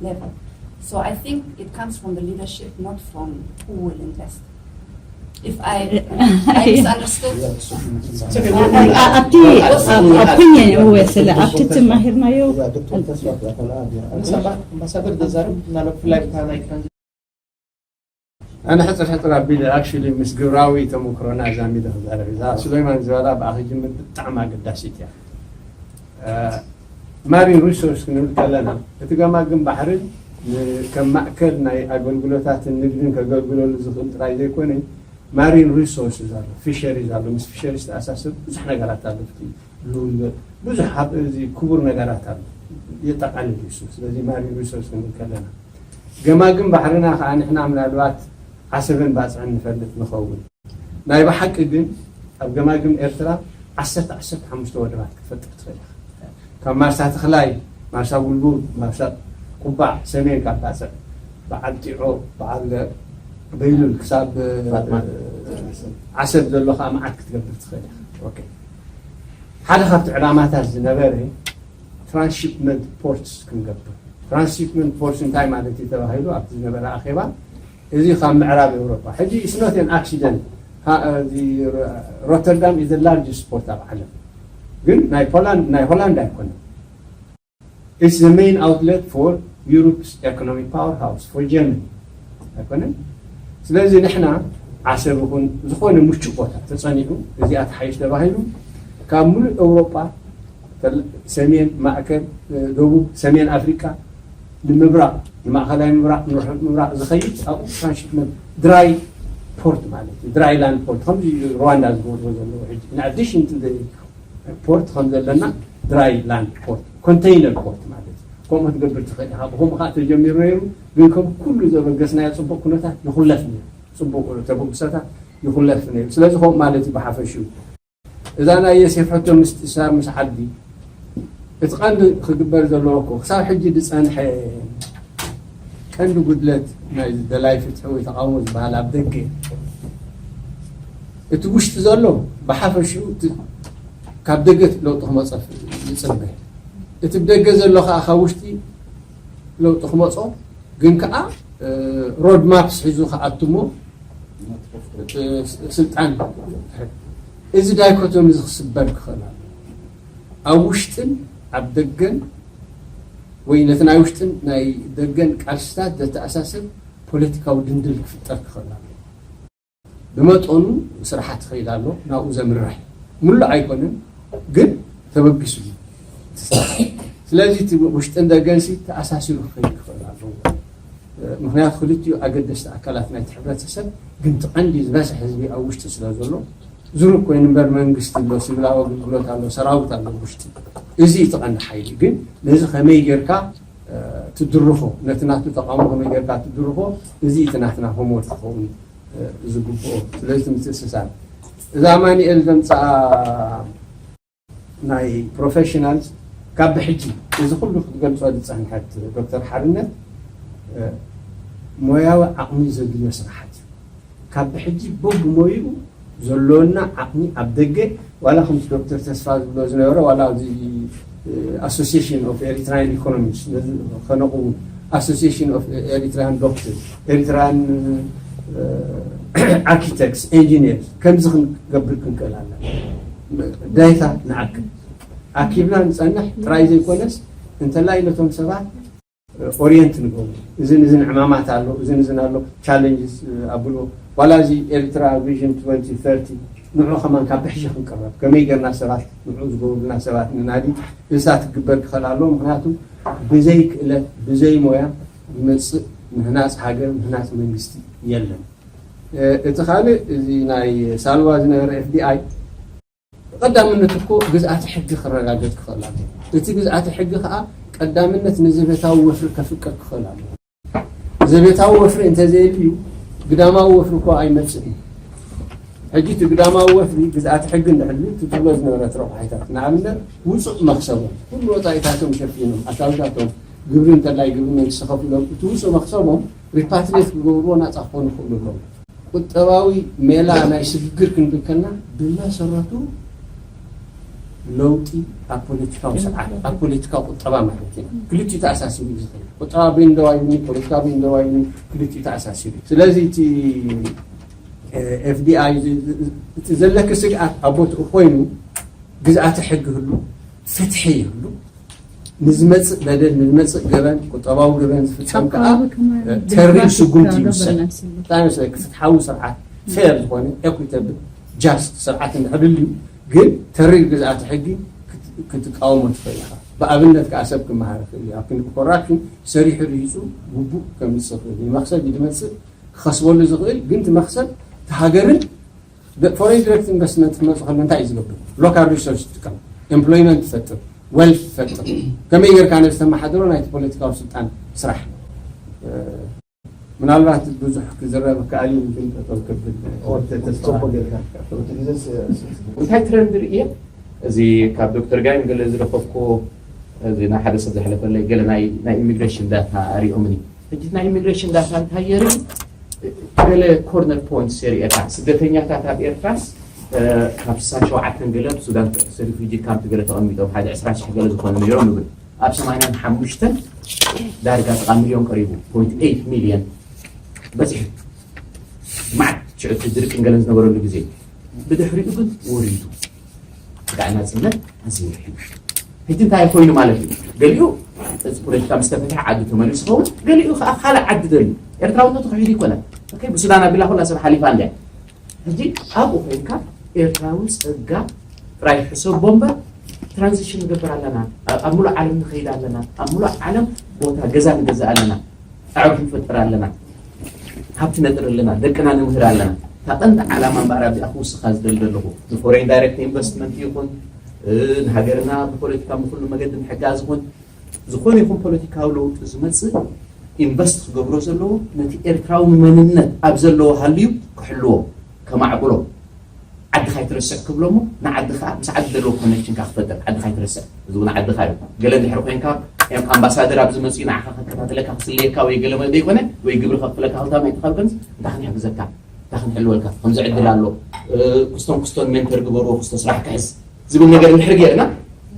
level. So I think it comes from the leadership, not from who will invest. If I, I misunderstood. ኣብቲ opinion እወ ስለ ኣብቲ ትማሂርናዮ ኣምባሳደር ዘዛረብ ምናልባት ብፍላይ ብታ ናይ ትራንዚት ኣነ ሕፅር ሕፅር ኣቢለ actually ምስ ግብራዊ ተመክሮና ዛሚደ ክዛረብ እዛ ሱሌማን ዝበላ ብኣ ክጅምር ብጣዕሚ ኣገዳሲት እያ። ማሪን ሪሶርስ ክንብል ከለና እቲ ገማግም ባሕርን ከም ማእከል ናይ ኣገልግሎታትን ንግድን ከገልግለሉ ዝኽእል ጥራይ ዘይኮነ ማሪን ሪሶርስ ኣሎ፣ ፊሸሪስ ኣሎ፣ ምስ ፊሸሪስ ዝተኣሳሰሩ ብዙሕ ነገራት ኣሎ። ብዙሕ እዚ ክቡር ነገራት ኣሎ የጠቓልል እዩ። ስለዚ ማሪን ሪሶርስ ክንብል ከለና ገማግም ባሕርና ከዓ ንሕና ምናልባት ዓሰብን ባፅዕን ንፈልጥ ንኸውን። ናይ ብሓቂ ግን ኣብ ገማግም ኤርትራ ዓሰርተ ዓሰርተ ሓሙሽተ ወደባት ክትፈጥር ትኽእል ኢኻ። ካብ ማርሳ ተኽላይ፣ ማርሳ ጉልጉል፣ ማርሳ ቁባዕ፣ ሰሜን ካብ ባፅዕ፣ በዓል ጢዖ፣ በዓል በይሉል ክሳብ ዓሰብ ዘሎ ከዓ መዓት ክትገብር ትኽእል ኢኻ። ሓደ ካብቲ ዕላማታት ዝነበረ transshipment ports ክንገብር። Transshipment ports እንታይ ማለት እዩ ተባሂሉ ኣብቲ ዝነበረ ኣኼባ፣ እዚ ካብ ምዕራብ ኤውሮጳ ሕጂ it's not an accident። ሮተርዳም is the largest port ኣብ ዓለም፣ ግን ናይ ፖላንድ ናይ ሆላንድ ኣይኮነን። It's the main outlet for Europe's economic powerhouse for Germany ኣይኮነን። ስለዚ ንሕና ዓሰብ ይኹን ዝኾነ ምቹእ ቦታ ተጸኒዑ እዚኣ ትሓይሽ ተባሂሉ ካብ ሙሉእ ኤውሮጳ ሰሜን፣ ማእከል፣ ደቡብ፣ ሰሜን ኣፍሪቃ ንምብራቕ፣ ንማእኸላይ ምብራቕ፣ ንርሑቕ ምብራቕ ዝኸይድ ኣብኡ transshipment dry port ማለት እዩ። Dry land port ከምዚ ሩዋንዳ ዝገብርዎ ዘለዉ ሕጂ in addition to the port ከም ዘለና dry land port container port ማለት እዩ። ከምኡ ክትገብር ትኽእል ኢኻ። ብከምኡ ከዓ ተጀሚሩ ነይሩ፣ ግን ከም ኩሉ ዘበገስናዮ ፅቡቅ ኩነታት ይኹለፍ ነይሩ፣ ፅቡቅ ተበግሶታት ይኹለፍ ነይሩ። ስለዚ ከምኡ ማለት እዩ ብሓፈሽኡ። እዛ ናይ የሴፍ ሕቶ ምስጥሳር ምስ ዓዲ እቲ ቀንዲ ክግበር ዘለዎ እኮ ክሳብ ሕጂ ዝፀንሐ ቀንዲ ጉድለት ናይ ደላይ ፍትሒ ወይ ተቃውሞ ዝበሃል ኣብ ደገ እቲ ውሽጢ ዘሎ ብሓፈሽኡ ካብ ደገ ለውጢ ክመፀ ይፅበ። እቲ ብደገ ዘሎ ከዓ ካብ ውሽጢ ለውጢ ክመፆ ግን ከዓ ሮድ ማፕስ ሒዙ ክኣትሞ ስልጣን እዚ dichotomy እዚ ክስበር ክኽእል ኣሎ። ኣብ ውሽጥን ኣብ ደገን ወይ ነቲ ናይ ውሽጥን ናይ ደገን ቃልስታት ዘተኣሳስር ፖለቲካዊ ድንድል ክፍጠር ክኽእል ኣሎ። ብመጠኑ ስራሓት ይኸይድ ኣሎ፣ ናብኡ ዘምርሕ። ሙሉእ ኣይኮነን፣ ግን ተበጊሱ እዩ። ስለዚ እቲ ውሽጥን ደገንሲ ተኣሳሲሩ ክኸይድ ክኽእል ኣለዎ። ምኽንያቱ ክልቲኡ ኣገደስቲ ኣካላት ናይቲ ሕብረተሰብ፣ ግን እቲ ቀንዲ ዝበዝሕ ህዝቢ ኣብ ውሽጢ ስለ ዘሎ፣ ዝሩግ ኮይኑ እምበር መንግስቲ ኣሎ፣ ሲቪላዊ ኣገልግሎት ኣሎ፣ ሰራዊት ኣሎ ውሽጢ። እዚ እቲ ቀንዲ ሓይሊ። ግን ነዚ ከመይ ጌርካ ትድርኾ፣ ነቲ ናቱ ተቓውሞ ከመይ ጌርካ ትድርኾ፣ እዚ እቲ ናትና ሆምወርክ ክኸውን ዝግብኦ። ስለዚ እቲ ምትእስሳር እዛ ኣማኑኤል ዘምፅኣ ናይ ፕሮፌሽናልስ ካብ ብሕጂ እዚ ኩሉ ክትገልጾ ዝጸንሐት ዶክተር ሓርነት፣ ሞያዊ ዓቕሚ ዘድልዮ ስራሓት እዩ። ካብ ብሕጂ በብሞይኡ ዘሎና ዓቕሚ ኣብ ደገ፣ ዋላ ከምቲ ዶክተር ተስፋ ዝብሎ ዝነበረ፣ ዋላ ኣብዚ ኣሶሲሽን ኦፍ ኤሪትራያን ኢኮኖሚስት ከነቑ፣ ኣሶሲሽን ኦፍ ኤሪትራያን ዶክተር፣ ኤሪትራያን ኣርኪቴክትስ፣ ኢንጂኒርስ ከምዚ ክንገብር ክንክእል ኣለና። ዳይታ ንኣክል ኣኪብና ንጸንሕ ጥራይ ዘይኮነስ፣ እንተላይ ነቶም ሰባት ኦሪየንት ንገብሩ። እዝን እዝን ዕማማት ኣሎ፣ እዝን እዝን ኣሎ፣ ቻለንጅስ ኣብሎ። ዋላ እዚ ኤርትራ ቪዥን ትወንቲ ተርቲ ንዑ ከማን ካብ ብሕጂ ክንቀረብ፣ ከመይ ጌርና ሰባት ንዑ ዝገብሩልና ሰባት ንናዲ፣ እሳ ትግበር ክኽእል ኣለዎ። ምኽንያቱ ብዘይ ክእለት፣ ብዘይ ሞያ ዝመጽእ ምህናጽ ሃገር፣ ምህናጽ መንግስቲ የለን። እቲ ካልእ እዚ ናይ ሳልዋ ዝነበረ ኤፍዲኣይ ቀዳምነት እኮ ግዝኣተ ሕጊ ክረጋገጽ ክኽእል ኣለዎ። እቲ ግዝኣተ ሕጊ ከኣ ቀዳምነት ንዘቤታዊ ወፍሪ ከፍቅድ ክኽእል ኣለዎ። ዘቤታዊ ወፍሪ እንተዘየልዩ ግዳማዊ ወፍሪ እኮ ኣይመጽእን እዩ። ሕጂ እቲ ግዳማዊ ወፍሪ ግዝኣተ ሕጊ እንድሕልዩ እቲ ትብሎ ዝነበረት ረቑሒታት፣ ንኣብነት ውጹእ መኽሰቦም፣ ኩሉ ወጻኢታቶም ሸፊኖም፣ ኣታዊታቶም፣ ግብሪ እንተላይ ግብሪ መንግስቲ ከፊሎም፣ እቲ ውጹእ መኽሰቦም ሪፓትሪየት ክገብርዎ ናጻ ክኾኑ ይኽእሉ ኣለዉ። ቁጠባዊ ሜላ ናይ ስግግር ክንብል ከለና ብመሰረቱ ለውጢ ኣብ ፖለቲካዊ ስርዓት፣ ኣብ ፖለቲካዊ ቁጠባ ማለት እዩ። ክልቲኡ ተኣሳሲሩ እዩ ዝኸይድ። ቁጠባ ብይንደዋይኒ፣ ፖለቲካ ብይንደዋይኒ፣ ክልቲኡ ተኣሳሲሩ እዩ። ስለዚ እቲ ኤፍዲኣይ እቲ ዘለኪ ስግኣት ኣብ ቦትኡ ኮይኑ ግዝኣተ ሕጊ ይህሉ፣ ፍትሒ ይህሉ፣ ንዝመጽእ በደል፣ ንዝመጽእ ገበን፣ ቁጠባዊ ገበን ዝፍጸም ከኣ ተሪር ስጉምቲ ይውሰድ። እንታይ መስለኪ? ፍትሓዊ ስርዓት፣ ፌር ዝኾነ፣ ኤኩተብል፣ ጃስት ስርዓት እንድሕር ህልዩ ግን ተሪር ግዝኣተ ሕጊ ክት-፣ ክትቃወሞ ትኽእል ኢኻ። ብኣብነት ከኣ ሰብ ክመሃር ይኽእል እዩ። ኣብ ክንዲ ኮራፕሽን ሰሪሑ ርሂጹ ግቡእ ከምጽእ ይኽእል እዩ። መኽሰብ እዩ ዝመጽእ፣ ክኸስበሉ ዝኽእል ግን እቲ መኽሰብ እቲ ሃገርን ፎሬን ዲሬክት ኢንቨስትመንት ክመጽእ ከሎ እንታይ እዩ ዝገብር? ሎካል ሪሶርስ ይጥቀም፣ ኤምፕሎይመንት ይፈጥር፣ ዌልት ይፈጥር። ከመይ ጌርካ ነዚ ተመሓድሮ ናይቲ ፖለቲካዊ ስልጣን ስራሕ። ምናልባት ብዙሕ ክዝረብ ከኣል እዩ ግን ጠጠው ክብል ጽቡቅ ጌርካ። እንታይ ትረንድ ርእየ እዚ ካብ ዶክተር ጋይም ገለ ዝረኸብኮ እዚ ናይ ሓደ ሰብ ዝሓለፈለይ ገለ ናይ ናይ ኢሚግሬሽን ዳታ ኣሪኦምኒ። ሕጂ ናይ ኢሚግሬሽን ዳታ እንታይ የርኢ? ገለ ኮርነር ፖይንትስ የርእየካ። ስደተኛታት ኣብ ኤርትራስ ካብ ስሳን ሸውዓተን ገለ ኣብ ሱዳን ሪፊጂ ካምፕ ገለ ተቐሚጦም ሓደ ዕስራ ሽሕ ገለ ዝኾኑ ነይሮም ንብል። ኣብ ሰማንያን ሓሙሽተን ዳርጋ ጥቓ ሚልዮን ቀሪቡ፣ ፖይንት ኤይት ሚልዮን በፂሑ። ማዕት ሽዑ እቲ ድርቅን ገለን ዝነበረሉ ግዜ። ብድሕሪኡ ግን ወሪዱ። ብጣዕሚ ናፅነት ኣዝዩ ውሒዱ። ሕጂ እንታይ ኮይኑ ማለት እዩ? ገሊኡ እቲ ፖለቲካ ምስ ተፈትሐ ዓዱ ተመሊሱ ይኸውን፣ ገሊኡ ከዓ ካልእ ዓዲ ደልዩ። ኤርትራውነቱ ክሒዱ ይኮነን። ኦኬ፣ ብሱዳን ኣቢላ ኩላ ሰብ ሓሊፋ እንድያ። ሕጂ ኣብኡ ኮይንካ ኤርትራዊ ጸጋ ጥራይ ሕሰቦ እምበር ትራንዚሽን ንገብር ኣለና፣ ኣብ ሙሉእ ዓለም ንኸይድ ኣለና፣ ኣብ ሙሉእ ዓለም ቦታ ገዛ ንገዝእ ኣለና፣ ኣዕሩኽ ንፈጥር ኣለና፣ ሃብቲ ነጥሪ ኣለና፣ ደቅና ንምህር ኣለና። እታ ቀንዲ ዓላማ እምበኣር ኣብዚኣ ክውስኻ ዝደሊ ዘለኹ ንፎሬን ዳይሬክት ኢንቨስትመንት ይኹን ንሃገርና ብፖለቲካ ብኩሉ መገዲ ምሕጋዝ ይኹን ዝኾነ ይኹን ፖለቲካዊ ለውጢ ዝመጽእ ኢንቨስት ክገብሮ ዘለዎ ነቲ ኤርትራዊ መንነት ኣብ ዘለዎ ሃልዩ ክሕልዎ ከማዕብሎ ዓድኻ ኣይትረስዕ ክብሎ እሞ ንዓዲ ከዓ ምስ ዓዲ ዘለዎ ኮኔክሽን ከዓ ክፈጥር ዓድኻ ኣይትረስዕ እዚ እውን ዓድኻ እዩ ገለ እንድሕር ኮይንካ ኣምባሳደር ኣብዚ መፅኡ ንዓኻ ከከታተለካ ክስልየካ ወይ ገለ ዘይኮነ ወይ ግብሪ ከፍለካ ክልታ ማይ ትኸብርንስ እንታይ ክንሕግዘካ እንታይ ክንሕልወልካ ከምዚ ዕድል ኣሎ ክስቶን ክስቶን ሜንተር ግበርዎ ክስቶ ስራሕ ክሕዝ ዝብል ነገር እንድሕር ጌርና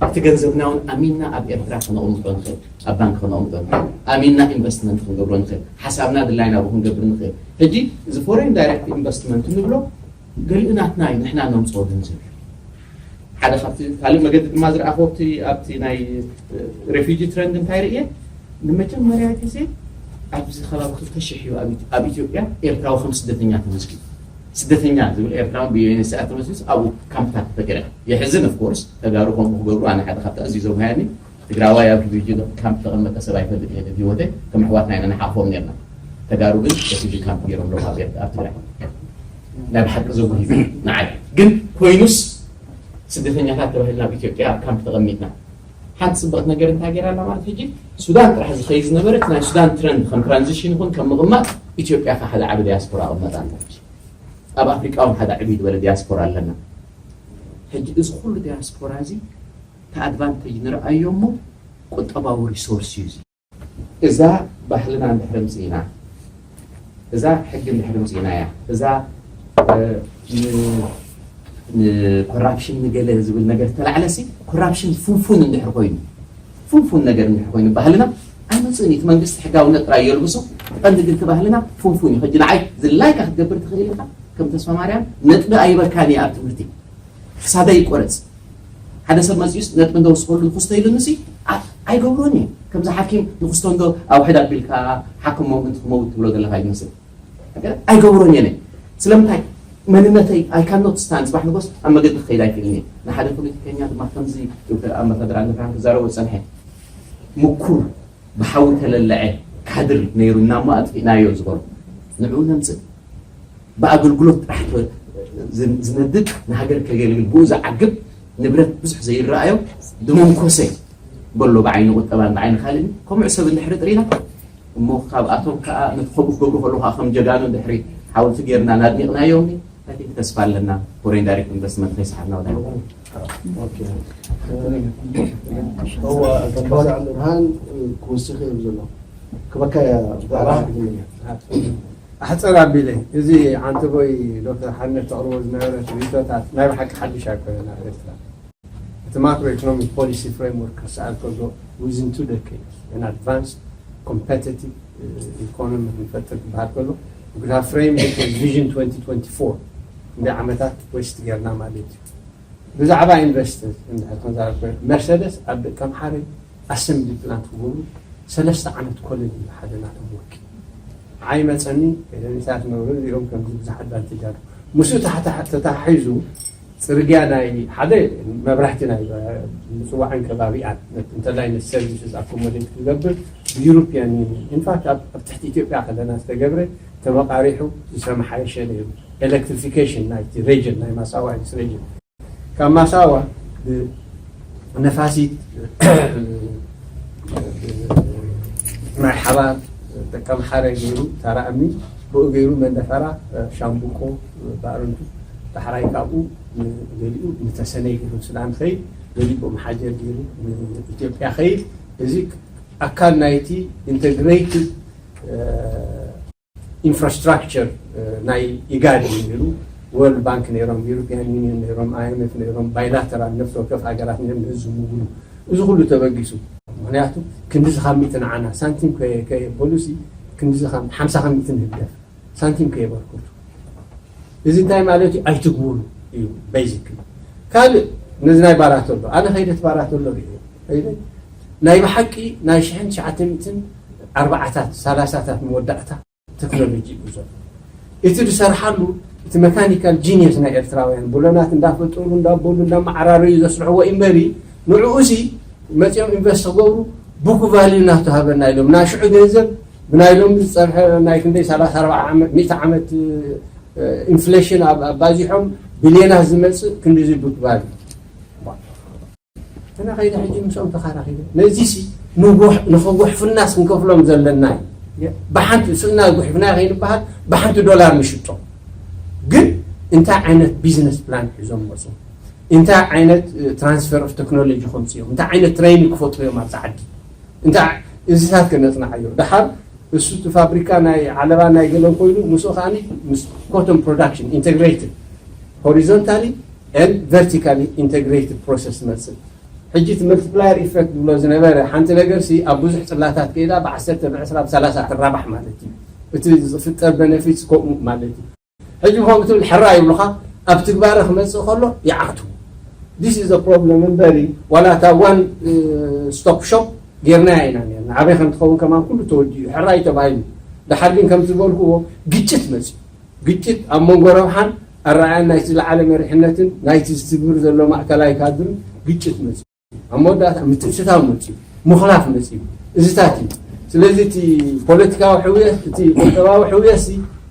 ኣብቲ ገንዘብና እውን ኣሚንና ኣብ ኤርትራ ክነቕምጦ ንኽእል ኣብ ባንክ ክነቕምጦ ንኽእል ኣሚንና ኢንቨስትመንት ክንገብሮ ንኽእል ሓሳብና ድላይና ብኡ ክንገብር ንኽእል ሕጂ እዚ ፎሬን ዳይሬክት ኢንቨስትመንት ንብሎ ገሊኡ ናትና እዩ ንሕና ነምፅኦ ገንዘብ እዩ ሓደ ካብቲ ካልእ መገዲ ድማ ዝረኣኽዎ ኣብቲ ኣብቲ ናይ ሬፊጂ ትረንድ እንታይ ርእየ ንመጀመርያ ግዜ ኣብዚ ከባቢ ክልተ ሽሕ እዩ ኣብ ኢትዮጵያ ኤርትራዊ ከም ስደተኛ ተመዝጊቡ ስደተኛ ዝብል ኤርትራዊ ብዩኤንኤችሲኣር ተመስሪቱ ኣብኡ ካምፕታት ተፈጢረ። የሕዝን። ኦፍኮርስ ተጋሩ ከምኡ ክገብሩ ኣነ ሓደ ካብቲ ኣዝዩ ዘጉሃየኒ ትግራዋይ ኣብ ሪፊጂ ካምፕ ተቐመጠ ሰብ ኣይፈልጥ እየ ብህይወተይ። ከም ኣሕዋትና ኢና ንሓቕፎም ነርና። ተጋሩ ግን ሪፊጂ ካምፕ ገይሮም ሎም ኣብ ኤርትራ ኣብ ትግራይ ናይ ብሓቂ ዘጉሂ ንዓይ ግን ኮይኑስ ስደተኛታት ተባሂልና ኣብ ኢትዮጵያ ኣብ ካምፕ ተቐሚጥና ሓንቲ ፅብቕቲ ነገር እንታይ ገይራ ኣላ ማለት ሕጂ ሱዳን ጥራሕ ዝኸይድ ዝነበረ እቲ ናይ ሱዳን ትረንድ ከም ትራንዚሽን ይኹን ከም ምቕማጥ ኢትዮጵያ ከ ሓደ ዓቢ ዲያስፖራ ኣቐመጣ ኣላ። ኣብ ኣፍሪቃ እውን ሓደ ዕብይ ዝበለ ዲያስፖራ ኣለና። ሕጂ እዚ ኩሉ ዲያስፖራ እዚ ተኣድቫንቴጅ ንርኣዮ እሞ ቁጠባዊ ሪሶርስ እዩ እዚ። እዛ ባህልና እንድሕር ምፅኢና እዛ ሕጊ እንድሕር ምፅኢና እያ እዛ ንኮራፕሽን ንገለ ዝብል ነገር ተላዕለሲ ኮራፕሽን ፍንፉን እንድሕር ኮይኑ ፍንፉን ነገር እንድሕር ኮይኑ ባህልና ኣይመፅእን እቲ መንግስቲ ሕጋውነት ጥራይ የልብሶ ቀንዲ ግን ባህልና ፍንፉን እዩ ሕጂ ንዓይ ዝላይካ ክትገብር ትኽእል ኢኻ ከም ተስፋ ማርያም ነጥቢ ኣይበካን እየ ኣብ ትምህርቲ ክሳደይ ይቆረፅ ሓደ ሰብ መፅኡስ ነጥቢ እንዶ ወስኸሉ ንክስቶ ኢሉኒ ሲ ኣይገብሮን እየ ከምዚ ሓኪም ንክስቶ እንዶ ኣብ ሕድ ኣቢልካ ሓክሞ ምእንቲ ክመውት ትብሎ ዘለካ ይመስል ኣይገብሮን እየ ስለምንታይ መንነተይ I cannot stand ፅባሕ ንጎስ ኣብ መገዲ ክኸይድ ኣይክእልን እየ ንሓደ ፖለቲከኛ ድማ ከምዚ ዶክተር ኣምባሳደር ኣንድርሃን ክዛረቦ ዝፀንሐ ምኩር ብሓዊ ተለለዐ ካድር ነይሩ እናሞ ኣጥፊእናዮ ዝበሉ ንዕኡ ነምፅእ ብኣገልግሎት ጥራሕ ዝነድድ ንሃገር ከገልግል ብኡ ዝዓግብ ንብረት ብዙሕ ዘይረኣዮ ድመንኮሰ በሎ ብዓይኒ ቁጠባን ብዓይኒ ካልእን ከምዑ ሰብ እንድሕሪ ጥሪና እሞ ካብኣቶም ከዓ ነቲ ከምኡ ክገብሩ ከለዉ ከዓ ከም ጀጋኑ እንድሕሪ ሓወልቲ ገይርና ናድኒቕናዮም ተስፋ ኣለና ፎሬን ዳይሬክት ኢንቨስትመንት ከይሰሓብና ወደ እዋ ኣምባሳደር ብርሃን ክወስኽ እዮም ዘሎ ክበካ እያ ኣሕፀር ኣቢለ እዚ ዓንተቦይ ዶክተር ሓነት ተቕርቦ ዝነበረ ሪቶታት ናይ ብሓቂ ሓድሽ ኣይኮነን ኣብ ኤርትራ እቲ ማክሮ ኢኮኖሚክ ፖሊሲ ፍሬምወርክ ክሰኣል ከሎ within two decades an advanced competitive economy ክንፈጥር ክበሃል ከሎ we could have framed it as vision twenty twenty-four ክንደይ ዓመታት ዌስት ጌርና ማለት እዩ ብዛዕባ ኢንቨስተር እንድሕር ክንዛረብ መርሰደስ ኣብ ደቀምሓረ ኣሰምብሊ ፕላንት ክገብሩ ሰለስተ ዓመት ኮለጅ እዩ ሓደ ናቶም ወኪል ዓይ መፀኒ ኤደኒታት ነበሩ እዚኦም ከምዚ ብዙሕ ኣድቫንቴጅ ኣሎ ምስኡ ተታሒዙ ፅርግያ ናይ ሓደ መብራህቲ ናይ ምፅዋዕን ከባቢኣን እንተላይ ነት ሰርቪስስ ኣኮሞዴት ክገብር ብዩሮፒያን ዩኒየን ኢንፋክት ኣብ ትሕቲ ኢትዮጵያ ከለና ዝተገብረ ተመቃሪሑ ዝተመሓየሸ ነይሩ ኤሌክትሪፊኬሽን ናይቲ ሬጅን ናይ ማሳዋ ሬጅን ካብ ማሳዋ ነፋሲት ናይ ሓባር ደቀምሓረ ገይሩ ታራ እምኒ ብኡ ገይሩ መንደፈራ ሻምቡቆ ባእርንቱ ዳሕራይ ካብኡ ገሊኡ ንተሰነይ ገይሩ ሱዳን ኸይድ ገሊኡ ብኡ መሓጀር ገይሩ ኢትዮጵያ ኸይድ እዚ ኣካል ናይቲ ኢንተግሬትድ ኢንፍራስትራክቸር ናይ ኢጋድ እዩ ነይሩ፣ ወርልድ ባንክ ነይሮም፣ ዩሮፒያን ዩኒየን ነይሮም፣ ኣይኤምኤፍ ነይሮም፣ ባይላተራል ነፍሲ ወከፍ ሃገራት ነይሮም ንህዝቢ ምውሉ እዚ ኩሉ ተበጊሱ። ምክንያቱ ክንድዚ ካብ ሚእቲ ንዓና ሳንቲም ከየበሉሲ ክንድዚ ሓምሳ ካብ ሚእቲ ንህግደፍ ሳንቲም ከየበርክቱ እዚ እንታይ ማለት እዩ ኣይትግብሩ እዩ ቤዚክ ካልእ ነዚ ናይ ባራቶሎ ኣነ ከይደት ባራቶሎ ርእየ ናይ ብሓቂ ናይ ሽሕን ትሽዓተ ሚእትን ኣርባዓታት ሳላሳታት መወዳእታ ቴክኖሎጂ እዩ ዘሎ እቲ ዝሰርሓሉ እቲ መካኒካል ጂኒየስ ናይ ኤርትራውያን ብሎናት እንዳፈጠሩ እንዳበሉ እንዳመዓራረዩ ዘስርሕዎ እምበሪ ንዕኡ ሲ መፂኦም ኢንቨስት ክገብሩ ቡክ ቫልዩ ናተሃበና ኢሎም ናይ ሽዑ ገንዘብ ብናይ ሎሚ ዝፀንሐ ናይ ክንደይ ሰላሳ ኣርባዓ ዓመት ሚእቲ ዓመት ኢንፍሌሽን ኣባዚሖም ቢልዮናት ዝመፅእ ክንዲዚ ቡክ ቫልዩ ኣነ ከይደ ሕጂ ምስኦም ተኻራኺበ ነዚሲ ንጉሕ ንኽጉሕፍናስ ክንከፍሎም ዘለና እዩ ብሓንቲ ስእና ጉሕፍና ከይንበሃል ብሓንቲ ዶላር ንሽጦ ግን እንታይ ዓይነት ቢዝነስ ፕላን ሒዞም መፁ እንታይ ዓይነት ትራንስፈር ኦፍ ቴክኖሎጂ ከምፅኦም እንታይ ዓይነት ትሬኒንግ ክፈጥሩ እዮም ኣብዚ ዓዲ እንታይ እዚታት ከነፅናዓዮ ድሓር እሱ እቲ ፋብሪካ ናይ ዓለባ ናይ ገለን ኮይኑ ምስኡ ከዓ ምስ ኮተን ፕሮዳክሽን ኢንተግሬትድ ሆሪዞንታሊ ን ቨርቲካሊ ኢንተግሬትድ ፕሮሰስ መፅእ ሕጂ እቲ መልቲፕላየር ኢፌክት ዝብሎ ዝነበረ ሓንቲ ነገር ሲ ኣብ ብዙሕ ፅላታት ከይዳ ብዓሰርተ ብዕስራ ብሰላሳ ትራባሕ ማለት እዩ እቲ ዝፍጠር በነፊትስ ከምኡ ማለት እዩ ሕጂ ብኸምኡ ትብል ሕራ ይብሉኻ ኣብ ትግባረ ክመፅእ ከሎ ይዓግቱ this is problem እምበሪ ዋላ እታ one stop shop ጌርናያ ኢና ኔርና ኣበይ ከም ትኸውን ከማን ኩሉ ተወዲኡ ሕራይ ተባሂሉ ድሓር ግን ከም ዝበልክዎ ግጭት መፅዩ ግጭት ኣብ መንጎ ረብሓን ኣረኣእያን ናይቲ ዝለዓለ መሪሕነትን ናይቲ ዝትግብር ዘሎ ማእከላይ ካድርን ግጭት መጺኡ። ኣብ መወዳእታ ምትእትታው መጺኡ፣ ምኽላፍ መጺኡ። እዚታት እዩ። ስለዚ እቲ ፖለቲካዊ ሕውየት፣ እቲ ቁጠባዊ ሕውየት ሲ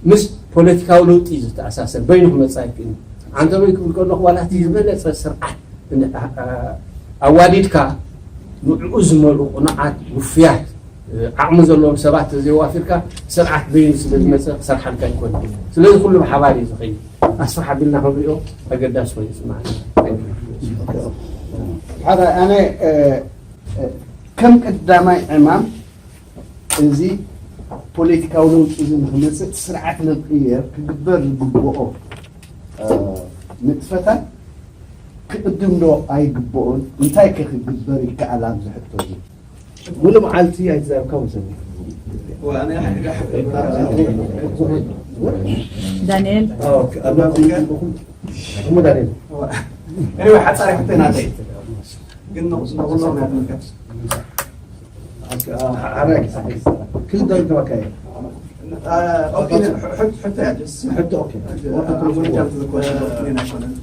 ምስ ፖለቲካዊ ለውጢ እዩ ዝተኣሳሰር፣ በይኑ ክመጽእ ኣይክእልን። ዓንተቦይ ክብል ከለኹ ዋላ እቲ ዝበለጸ ስርዓት እንደ-፣ ኣ-፣ ኣ-፣ ኣዋዲድካ ንዕኡ ዝመልኡ ቅኑዓት ውፍያት ዓቕሚ ዘለዎም ሰባት ተዘይዋፊርካ ስርዓት በይኑ ስለ ዝመፀ ክሰርሓልካ ይኮን። ስለዚ ኩሉ ብሓባር እዩ ዝኸይድ። ኣስፍሕ ኣቢልና ክንሪኦ ኣገዳሲ ኮይኑ ይስምዓኒ። ሓደ ኣነ፣ እ፣ እ፣ ከም ቀዳማይ ዕማም እዚ ፖለቲካዊ ለውጢ እዚ ንክመፅእ እቲ ስርዓት ንክቕየር ክግበር ዝግብኦ፣ እ፣ ንጥፈታት ክቕድም ዶ ኣይግብኦን? እንታይ ከ ክግበር ይከኣል ኣብዚ ሕቶ እዚ? ሙሉ መዓልቲ ኣይተዛረብካ መሰለኒ። ዳንኤል። ኦኬ፣ ኣላ እሞ ዳንኤል። Anyway፣ ሓጻሪ ሕቶ ናተይ ግን ንኹ-፣ ንኹሎም ናይ ተመልካች። ኦኬ፣ አ-፣ ሓራይ ክልተ ተባካይ። አ፣ ኦኬ፣ ሕቶ፣ ሕቶ እያ፣ just ሕቶ፣ ኦኬ። ሕቶ፣ አ፣ ሞጃም ትዝኮ፣ እ፣ እኔን ኣይኮነን።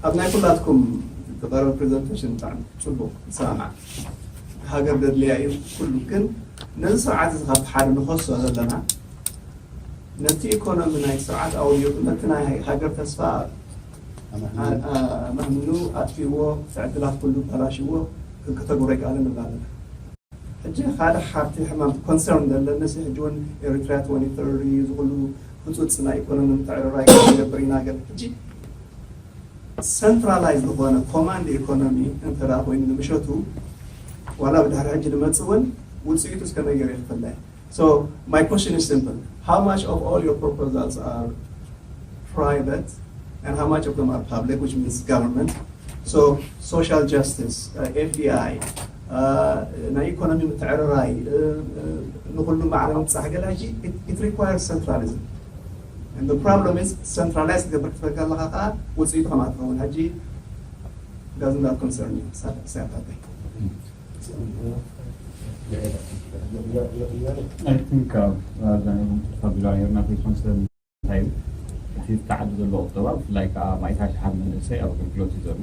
ኣብ ናይ ኩላትኩም ዝቐረበ ፕሬዘንቴሽን ብጣዕሚ ጽቡቕ፣ ይሰማማዕ። ሃገር ደድልያ እዩ ኩሉ፣ ግን ነዚ ስርዓት እዚ ካብ ሓደ ንኸሶ ዘለና፣ ነቲ ኢኮኖሚ ናይ ስርዓት ኣውዲቑ፣ ነቲ ናይ ሃገር ተስፋ ኣ-፣ ኣ-፣ ኣማህሚኑ ኣጥፊእዎ፣ እቲ ዕድላት ኩሉ በላሽዎ፣ ክከተጎሮ ይከኣል ንብል ኣለና። ሕጂ ሓደ ሓርቲ ሕማም ኮንሰርን ዘለኒ ሲ፣ ሕጂ እውን ኤሪትሪያ ትወንቲ ተርቲ እዚ ኩሉ ህጹጽ ናይ ኢኮኖሚ ምትዕርራይ ክገብር ኢና ገለ። ሕጂ ሰንትራላይዝ ዝኾነ ኮማንድ ኢኮኖሚ እንተ ደኣ ኮይኑ ንምሸቱ ዋላ ብድሕሪ ሕጂ ንመጽእ እውን ውጽኢቱ እስከ ነገር የኽፍለ። So my question is simple. How much of all your proposals are private and how much of them are public, which means government? So social justice, uh, ኤፍ ዲ ኣይ፣ uh, ናይ ኢኮኖሚ ምትዕርራይ፣ uh, uh፣ ንኹሉ ማዕረ ምብጻሕ ገለ ሕጂ it, it requires centralism. And the problem is centralize ክትገብር ክትፈል ከለኻ ከዓ ውፅኢቱ ከማት ትኸውን። ሕጂ doesn't that concern you? Sa-, sa-, I think, uh, uh, Daniel, እንታይ እዩ? እቲ ተዓቢ ዘሎ ቁጠባ፣ ብፍላይ ከዓ ማእቲ ኣሽሓት መንእሰይ ኣብ ኣገልግሎት እዩ ዘሎ።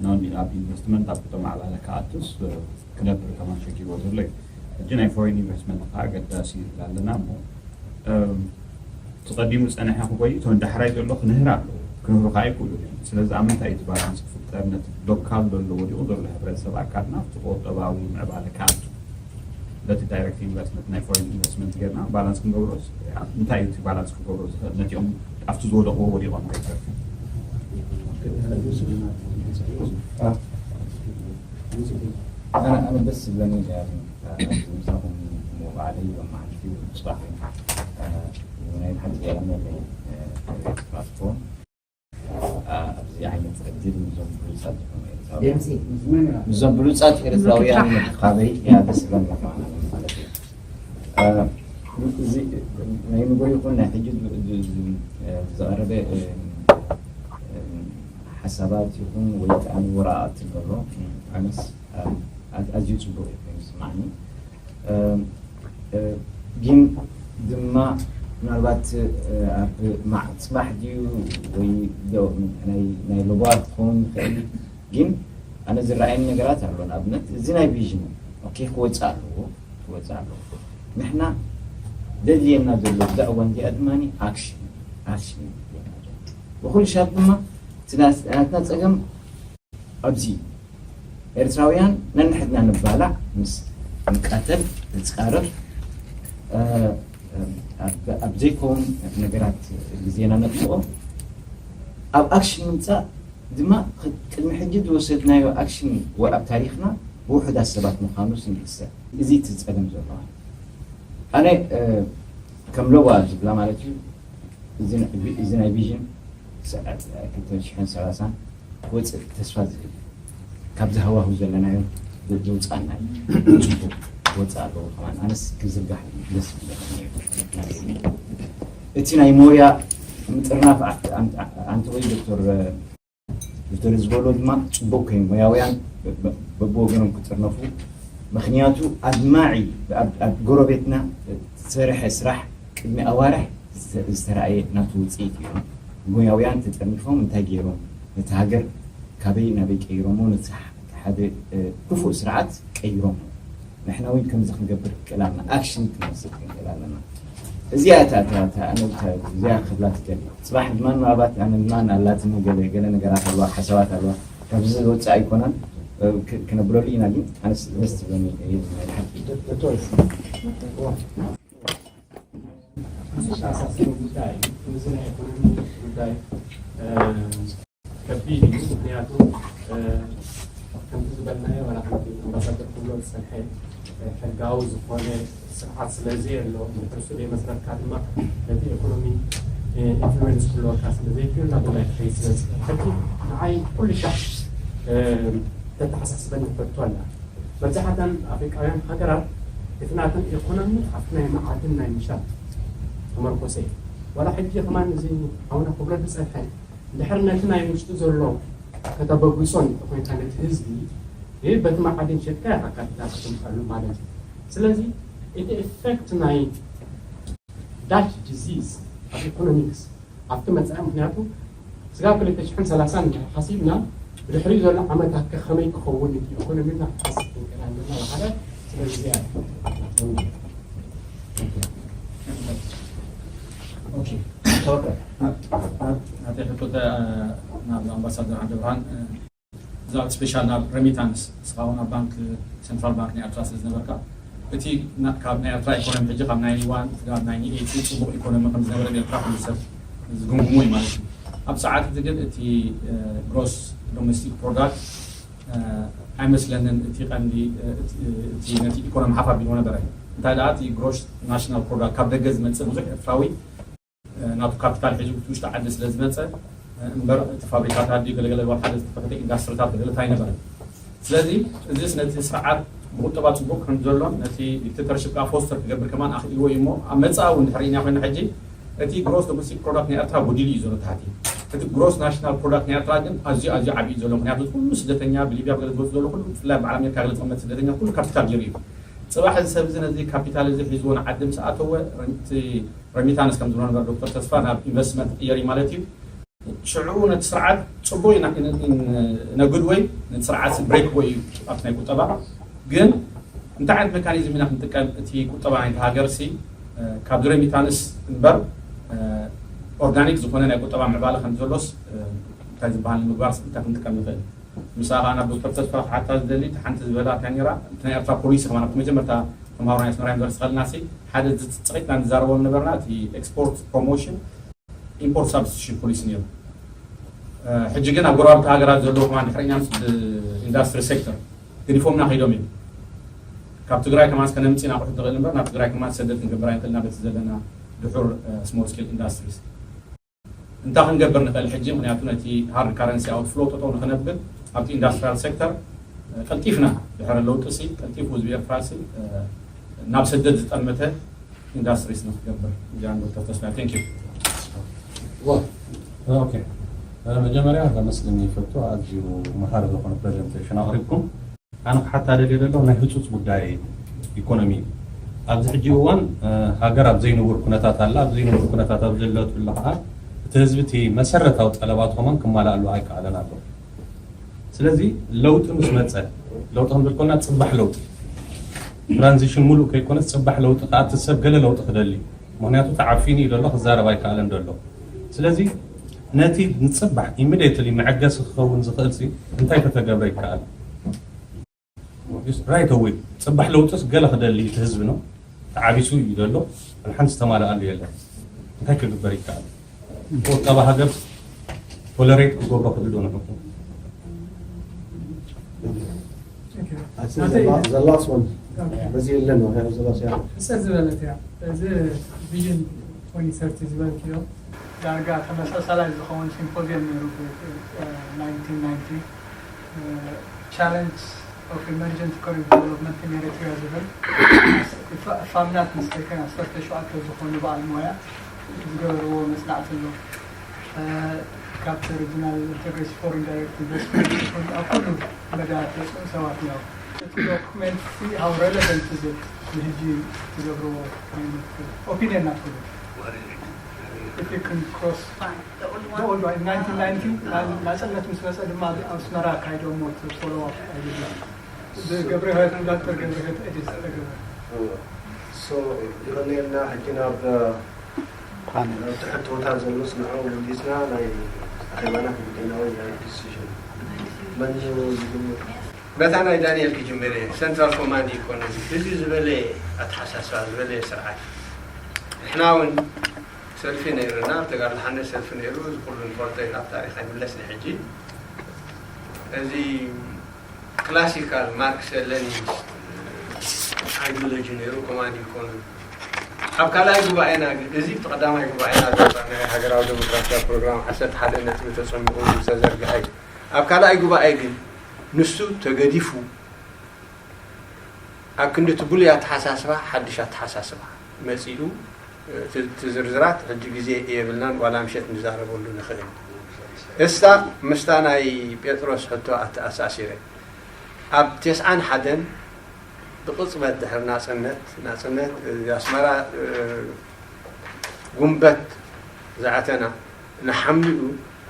ኖን ኣብ ኢንቨስትመንት ኣብ ቁጠባ ማዕባለ ክኣቱስ፣ እ፣ ክነብር ከማን ሸጊርዎ ዘሎ እዩ። ሕጂ ናይ ፎሬን ኢንቨስትመንት ከዓ ኣገዳሲ ይብል ኣለና እሞ፣ እም፣ እቲ ቀዲሙ ዝፀንሐ ክጎይ፣ እቶም ዳሕራይ ዘሎ ክንህር ኣለዎ። ክንህሩ ከዓ ኣይክእሉን እዮም። ስለዚ ኣብ ምንታይ እዩ እቲ ባላንስ ክፍጠር? ነቲ ሎካል ዘሎ ወዲቑ ዘሎ ሕብረተሰብ ኣካልና ኣብቲ ቁጠባዊ ምዕባለ ክኣቱ በቲ ዳይሬክት ኢንቨስትመንት ናይ ፎሬን ኢንቨስትመንት ጌርና ባላንስ ክንገብሮስ፣ እንታይ እዩ እቲ ባላንስ ክገብሮ ዝኽእል? ነቲኦም ኣብቲ ዝወደቕዎ ወዲቖም ከይተርፉ። ኣነ፣ ኣነ ደስ ዝብለኒ፣ ምሳኹም ባዕለይ ሎማዓንቲ ጽባሕ፣ ናይ ብሓቂ የቐንየለይ ፕላትፎርም። አ፣ ኣብዚ ዓይነት ዕድል ንዞም ብሉጻት ዝኾኑ ኤርትራውያን፣ ድምጺ፣ ምስ መን ኢና? ንዞም ብሉጻት ኤርትራውያን ምርኻበይ እያ ደስ ዝብለኒ ማለት እዩ። አ፣ እዚ ናይ ንጎ ይኹን ናይ ሕጂ ዝ-፣ ዝ-፣ ዝ-፣ አ፣ ዝቐረበ፣ እ፣ እ፣ ሓሳባት ይኹን ወይ ከኣ ወረቓቕቲ እንከሎ፣ እ፣ ኣነስ፣ አ፣ ኣዝ-፣ ኣዝዩ ጽቡቕ እዩ ኮይኑ ዝስምዓኒ። እ፣ እ፣ ግን ድማ ምናልባት፣ እ፣ ኣብ ማዕ-፣ ጽባሕ ድዩ ወይ ዶ-፣ ናይ፣ ናይ ለበዋ ክኸውን ይኽእል እዩ። ግን ኣነ ዝረኣየኒ ነገራት ኣሎ። ንኣብነት እዚ ናይ ቪዥን፣ ኦኬ፣ ክወጽእ ኣለዎ፣ ክወጽእ ኣለዎ። ንሕና ዘድልየና ዘሎ እዛ እዋን እዚኣ ድማ ኣክሽን፣ ኣክሽን እዩ ዘድልየና ዘሎ። ብኹሉ ሻብ ድማ እቲ ናስ-፣ ናትና ጸገም ኣብዚ ኤርትራውያን ነንሕድና ንባላዕ፣ ምስ ንቃተል፣ ንጻረር፣ እ፣ ኣብ፣ ኣብ ዘይከውን ነገራት ግዜና ነጥፍኦ። ኣብ ኣክሽን ምምጻእ ድማ ክ-፣ ቅድሚ ሕጂ ዝወሰድናዮ ኣክሽን ወ-፣ ኣብ ታሪኽና ብውሑዳት ሰባት ምዃኑ ስንሕሰብ። እዚ እቲ ጸገም ዘለዋ። ኣነ፣ እ፣ ከም ለዋ ዝብላ ማለት እዩ። እዚ ናይ ቪ-፣ እዚ ናይ ቪዥን ሰ-፣ ክልተ ሽሕን ሰላሳን ክወፅእ ተስፋ ዝህብ፣ ካብዚ ሃዋህው ዘለናዮ ዘውፅኣና እዩ። ፅቡቅ ክወፅእ ኣለዎ። ከማን ኣነስ ክዝርጋሕ ደስ ይብለኒ ነይሩ። እቲ ናይ ሞያ ምጥርናፍ ዓ-፣ ዓ-፣ ዓ-፣ ዓንተቦይ ዶክተር፣ ዶክተር ዝበሎ ድማ ፅቡቅ ኮይኑ ሞያውያን በ-፣ በ-፣ በብወገኖም ክጥርነፉ፣ ምክንያቱ ኣድማዒ ኣብ፣ ኣብ ጎረቤትና ዝሰርሐ ስራሕ ቅድሚ ኣዋርሕ ዝተራእየ ናቱ ውፅኢት እዩ። ሞያውያን ተጠርኒፎም እንታይ ገይሮም? ነቲ ሃገር ካበይ ናበይ ቀይሮሞ? ነቲ ሓደ ክፉእ ስርዓት ቀይሮሞ። ንሕና እውን ከምዚ ክንገብር ክክእል ኣለና፣ ኣክሽን ክንወስድ ክንክእል ኣለና። እዚኣ እታ እታ እታ ኣነ እታ እዚኣ ክብላ ትደሊ። ፅባሕ ድማ ምናልባት ኣነ ድማ ኣላትኒ ገለ ገለ ነገራት ኣለዋ፣ ሓሳባት ኣለዋ፣ ካብዚ ዝወፅእ ኣይኮነን። ክ- ክነብረሉ ኢና፣ ግን ኣነስ ደስ ትብለኒ እዩ ናይ ሓቂ። ኣሳሳስቦ ጉዳይ እዩ። እዚ ናይ ኢኮኖሚ ጉዳይ ከቢድ እዩ። ምክንያቱ ከምቲ ዝበልናዮ ዋላ ከምቲ ኣምባሳደር ክብሎ ዝፀንሐ ሕጋዊ ዝኾነ ስርዓት ስለዘየሎ፣ ንሕርሱ ዘይመስረትካ ድማ ነቲ ኢኮኖሚ ኢንፍሉዌንስ ክህልወካ ስለዘይክእል ናብ ጉዳይ ክኸይድ ስለዝኽእል ሕጂ ንዓይ ኩሉ ሻዕ ተተሓሳስበኒ ሕቶ ኣላ። መብዛሕተን ኣፍሪቃውያን ሃገራት እቲ ናተን ኢኮኖሚ ኣብቲ ናይ መዓድን ናይ ምሻት ተመርኮሰ እዩ። ዋላ ሕጂ ከማን እዚ ሓውና ክብሎ ዝፀንሐ እንድሕር ነቲ ናይ ውሽጡ ዘሎ ከተበግሶ እንተኮይንካ ነቲ ህዝቢ ይህ በቲ መዓድን ሸጥካ ኢኻ ካፒታል ከተምፀሉ ማለት እዩ። ስለዚ እቲ ኢፌክት ናይ ዳች ዲዚዝ ኣብ ኢኮኖሚክስ ኣብቲ መፃኢ ምክንያቱ ስጋብ ክልተ ሽሕን ሰላሳን ሓሲብና ብድሕሪኡ ዘሎ ዓመታት ከ ከመይ ክኸውን እቲ ኢኮኖሚና ክሓስብ ክንክእል ኣለና በሃለ። ስለዚ እዚኣ ናተይ ሕቶ ናብ ኣምባሳደር ዓንደብርሃን እዛ ስፔሻል ናብ ረሚታንስ ስኻ እውን ኣብ ባንክ ሰንትራል ባንክ ናይ ኤርትራ ስለ ዝነበርካ እቲ ካብ ናይ ኤርትራ ኢኮኖሚ ሕጂ ካብ ናይ ዋን ናብ ናይ ኤይት ጽቡቕ ኢኮኖሚ ከም ዝነበረ ኤርትራ ኩሉ ሰብ ዝግምግሞ እዩ ማለት እዩ። ኣብ ሰዓት እቲ ግን እቲ ግሮስ ዶሜስቲክ ፕሮዳክት ኣይመስለንን እቲ ቀንዲ እቲ ነቲ ኢኮኖሚ ሓፍ ኣቢልዎ ነበረ። እንታይ ደኣ እቲ ግሮስ ናሽናል ፕሮዳክት ካብ ደገ ዝመጽእ ብዙሕ ኤርትራዊ ናቱ ካፒታል ሒዙ እቲ ውሽጢ ዓዲ ስለ ዝመፀ እምበር እቲ ፋብሪካታት ድዩ ገለገለ ወላ ሓደ ዝተኸፈተ ኢንዳስትሪታት ገለገለ ኣይነበረን። ስለዚ እዚስ ነቲ ስርዓት ብቁጠባ ፅቡቅ ከም ዘሎን ነቲ ዲክቴተርሽፕ ከዓ ፎስተር ክገብር ከማን ኣኽኢልዎ እዩ እሞ ኣብ መፃኢ እውን ድሕሪ ኢና ኮይና ሕጂ እቲ ግሮስ ዶሜስቲክ ፕሮዳክት ናይ ኤርትራ ጎዲሉ እዩ ዘሎ ታሕቲ። እቲ ግሮስ ናሽናል ፕሮዳክት ናይ ኤርትራ ግን ኣዝዩ ኣዝዩ ዓብዩ ዘሎ ምክንያቱ ኩሉ ስደተኛ ብሊብያ ገለ ዝመፁ ዘሎ ኩሉ ብፍላይ በዓል ኣሜሪካ ገለ ዝቕመጥ ስደተኛ ኩሉ ካፒታል ገይሩ እዩ። ፅባሕ እዚ ሰብ እዚ ነዚ ካፒታል እዚ ሒዝዎ ንዓዲ ምስ ኣተወ እቲ ረሚታንስ ከም ዝብሎ ነበር ዶክተር ተስፋ ናብ ኢንቨስትመንት ይቕየር እዩ ማለት እዩ። ሽዑ ነቲ ስርዓት ፅቡቅ እዩ ነግድ ወይ ነቲ ስርዓት ብሬክ ወይ እዩ ኣብቲ ናይ ቁጠባ ግን እንታይ ዓይነት ሜካኒዝም ኢና ክንጥቀም እቲ ቁጠባ ናይቲ ሃገር ሲ ካብዚ ረሚታንስ እምበር ኦርጋኒክ ዝኾነ ናይ ቁጠባ ምዕባለ ከም ዘሎስ እንታይ ዝበሃል ንምግባር እንታይ ክንጥቀም ንኽእል? ምሳኻ ናብ ዶክተር ተስፋ ክሓታ ዝደሊ እቲ ሓንቲ ዝበላ እንታይ ነራ እቲ ናይ ኤርትራ ፖሊሲ ከማን ኣብቲ መጀመርታ ተምሃሮ ናይ ኣስመራ ዩኒቨርሲቲ ከለና ሲ ሓደ ዝፅቂጥና ንዛረቦ ነበርና እቲ ኤክስፖርት ፕሮሞሽን ኢምፖርት ሳብስቲቱሽን ፖሊሲ ነይሩ። ሕጂ ግን ኣብ ጎረባብቲ ሃገራት ዘለዉ ከማን ድሕሪና ኢንዳስትሪ ሴክተር ገዲፎምና ከይዶም እዮም። ካብ ትግራይ ከማን ከነምፅእ ኢና ክሕት ንኽእል እምበር ናብ ትግራይ ከማን ሰደድ ክንገብር ኣይንኽእልና በቲ ዘለና ድሑር ስሞል ስኬል ኢንዳስትሪስ። እንታይ ክንገብር ንኽእል ሕጂ? ምኽንያቱ ነቲ ሃርድ ካረንሲ ኣውትፍሎ ጠጠው ንኽነብል ኣብቲ ኢንዳስትሪያል ሴክተር ቀልጢፍና ድሕሪ ለውጢ ሲ ቀልጢፉ ህዝቢ ኤርትራ ሲ ናብ ስደት ዝጠመተ ኢንዳስትሪስ ንክገብር እዚኣ ዶክተር ተስፋ thank you ኦኬ መጀመርያ ከመስግን ይፈቱ ኣዝዩ መሃሪ ዝኾነ ፕሬዘንቴሽን ኣቕሪብኩም ኣነ ክሓታ ደልየ ዘሎ ናይ ህፁፅ ጉዳይ ኢኮኖሚ እዩ ኣብዚ ሕጂ እዋን ሃገር ኣብ ዘይንቡር ኩነታት ኣላ ኣብ ዘይንቡር ኩነታት ኣብ ዘለትሉ ከዓ እቲ ህዝቢ እቲ መሰረታዊ ጠለባት ከማን ክማላኣሉ ኣይከኣለን ኣሎ ስለዚ ለውጢ ምስ መፀ ለውጢ ክንብል ከለና ፅባሕ ለውጢ ትራንዚሽን ሙሉእ ከይኮነስ ፅባሕ ለውጢ ከዓ እቲ ሰብ ገለ ለውጢ ክደሊ እዩ ምክንያቱ ተዓፊኑ እዩ ዘሎ ክዛረብ ኣይከኣለን ዘሎ ስለዚ ነቲ ንፅባሕ ኢሚድየትሊ መዐገሲ ክኸውን ዝኽእል ሲ እንታይ ከተገብረ ይከኣል right away ፅባሕ ለውጥስ ገለ ክደሊ እቲ ህዝቢ ነው ተዓቢሱ እዩ ዘሎ ሓንቲ ዝተማልኣሉ የለን እንታይ ክግበር ይከኣል ቁጠባ ሃገር ቶለሬት ክገብሮ ክእል ዶ ንሕኩም ሕፅር ዝበለት እያ እዚ ቪዥን ትወንቲ ሰርቲ ዝበልክዮ ዳርጋ ተመሳሳላይ ዝኸውን ሲምፖዚየም ነይሩ ብ ናይንቲን ናይንቲ ቻለንጅ of emergent economic development in Eritrea ዝብል ፋምናት ምስ ተከን ዓሰርተ ሸውዓተ ዝኾኑ በዓል ሞያ ዝገበርዎ መፅናዕቲ ኣሎ። ካብቲ regional integrated foreign direct investment ይኹን ኣብ ኩሉ መዳያት የፅኡ ሰባት እዮም። እቲ ዶኩሜንት how relevant is it ንሕጂ ትገብርዎ ዓይነት ኦፒንየን ናትኩም? If you can cross the old one, nineteen ninety ናጽነት ምስ መጸ ድማ ኣብ ኣስመራ ኣካይዶሞ እቲ ፎሎው ኣፕ ኣይደለም። ብገብረ ህይወት፣ ዶክተር ገብረ ህይወት ኤዲት ዝተገብረ። So ይቐንየልና። ሕጂ ናብ ፓነል። ናብቲ ሕቶታት ዘሎስ ንዕኡ መሊስና ናይ ኣኼባና ክልቴናዊ ናይ ዲሲዥን መን ዝግምት? በታ ናይ ዳንኤል ክጅምር እየ። ሰንትራል ኮማንድ ኢኮኖሚ እዚ ዝበለ ኣተሓሳስባ ዝበለ ስርዓት ንሕና እውን ሰልፊ ነይርና፣ ኣብ ተጋድሎ ሓነት ሰልፊ ነይሩ። እዚ ኩሉ ንፈልጦ ኢና፣ ኣብ ታሪኽ ኣይምለስን። ሕጂ እዚ ክላሲካል ማርክስ ሌኒኒስት ኣይዲዮሎጂ ነይሩ ኮማንድ ኢኮኖሚ። ኣብ ካልኣይ ጉባኤና ግን፣ እዚ ብቲ ቀዳማይ ጉባኤና ዝወፀ ናይ ሃገራዊ ዴሞክራሲያዊ ፕሮግራም ዓሰርተ ሓደ ነጥቢ ተፀሚቑ ዝተዘርግሐ እዩ። ኣብ ካልኣይ ጉባኤ ግን ንሱ ተገዲፉ ኣብ ክንዲ እቲ ብሉይ ኣተሓሳስባ ሓድሽ ኣተሓሳስባ መፂኡ። እቲ ዝርዝራት ሕጂ ግዜ የብልናን፣ ዋላ ምሸት ንዛረበሉ ንኽእል። እስታ ምስታ ናይ ጴጥሮስ ሕቶ ኣተኣሳሲረ፣ ኣብ ተስዓን ሓደን ብቕጽበት ድሕሪ ናጽነት፣ ናጽነት፣ ኣስመራ ጉንበት ዝኣተና ንሓምሊኡ፣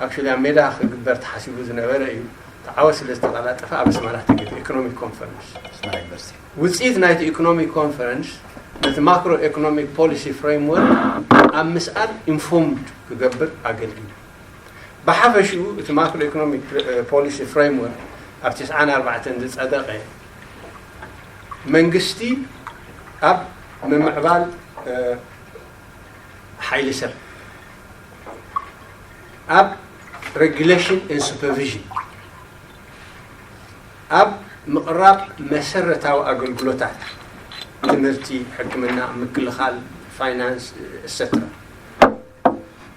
actually ኣብ ሜዳ ክግበር ተሓሲቡ ዝነበረ እዩ። ተዓወት ስለ ዝተቐላጠፈ ኣብ ኣስመራ ተገይሩ ኢኮኖሚክ ኮንፈረንስ። ኣስመራ ዩኒቨርሲቲ። ውጽኢት ናይቲ ኢኮኖሚክ ኮንፈረንስ ነቲ ማክሮ ኢኮኖሚክ ፖሊሲ ፍሬምወርክ ኣብ ምስኣል ኢንፎርምድ ክገብር ኣገልጊሉ። ብሓፈሽኡ እቲ ማክሮ ኢኮኖሚክ ፖሊሲ ፍሬምወርክ ኣብ ትስዓን ኣርባዕተን ዝጸደቐ መንግስቲ ኣብ ምምዕባል ሓይሊ ሰብ፣ ኣብ ሬጉሌሽን ኤንድ ሱፐርቪዥን፣ ኣብ ምቕራብ መሰረታዊ ኣገልግሎታት ትምህርቲ፣ ሕክምና፣ ምክልኻል፣ ፋይናንስ፣ ኤትሰትራ።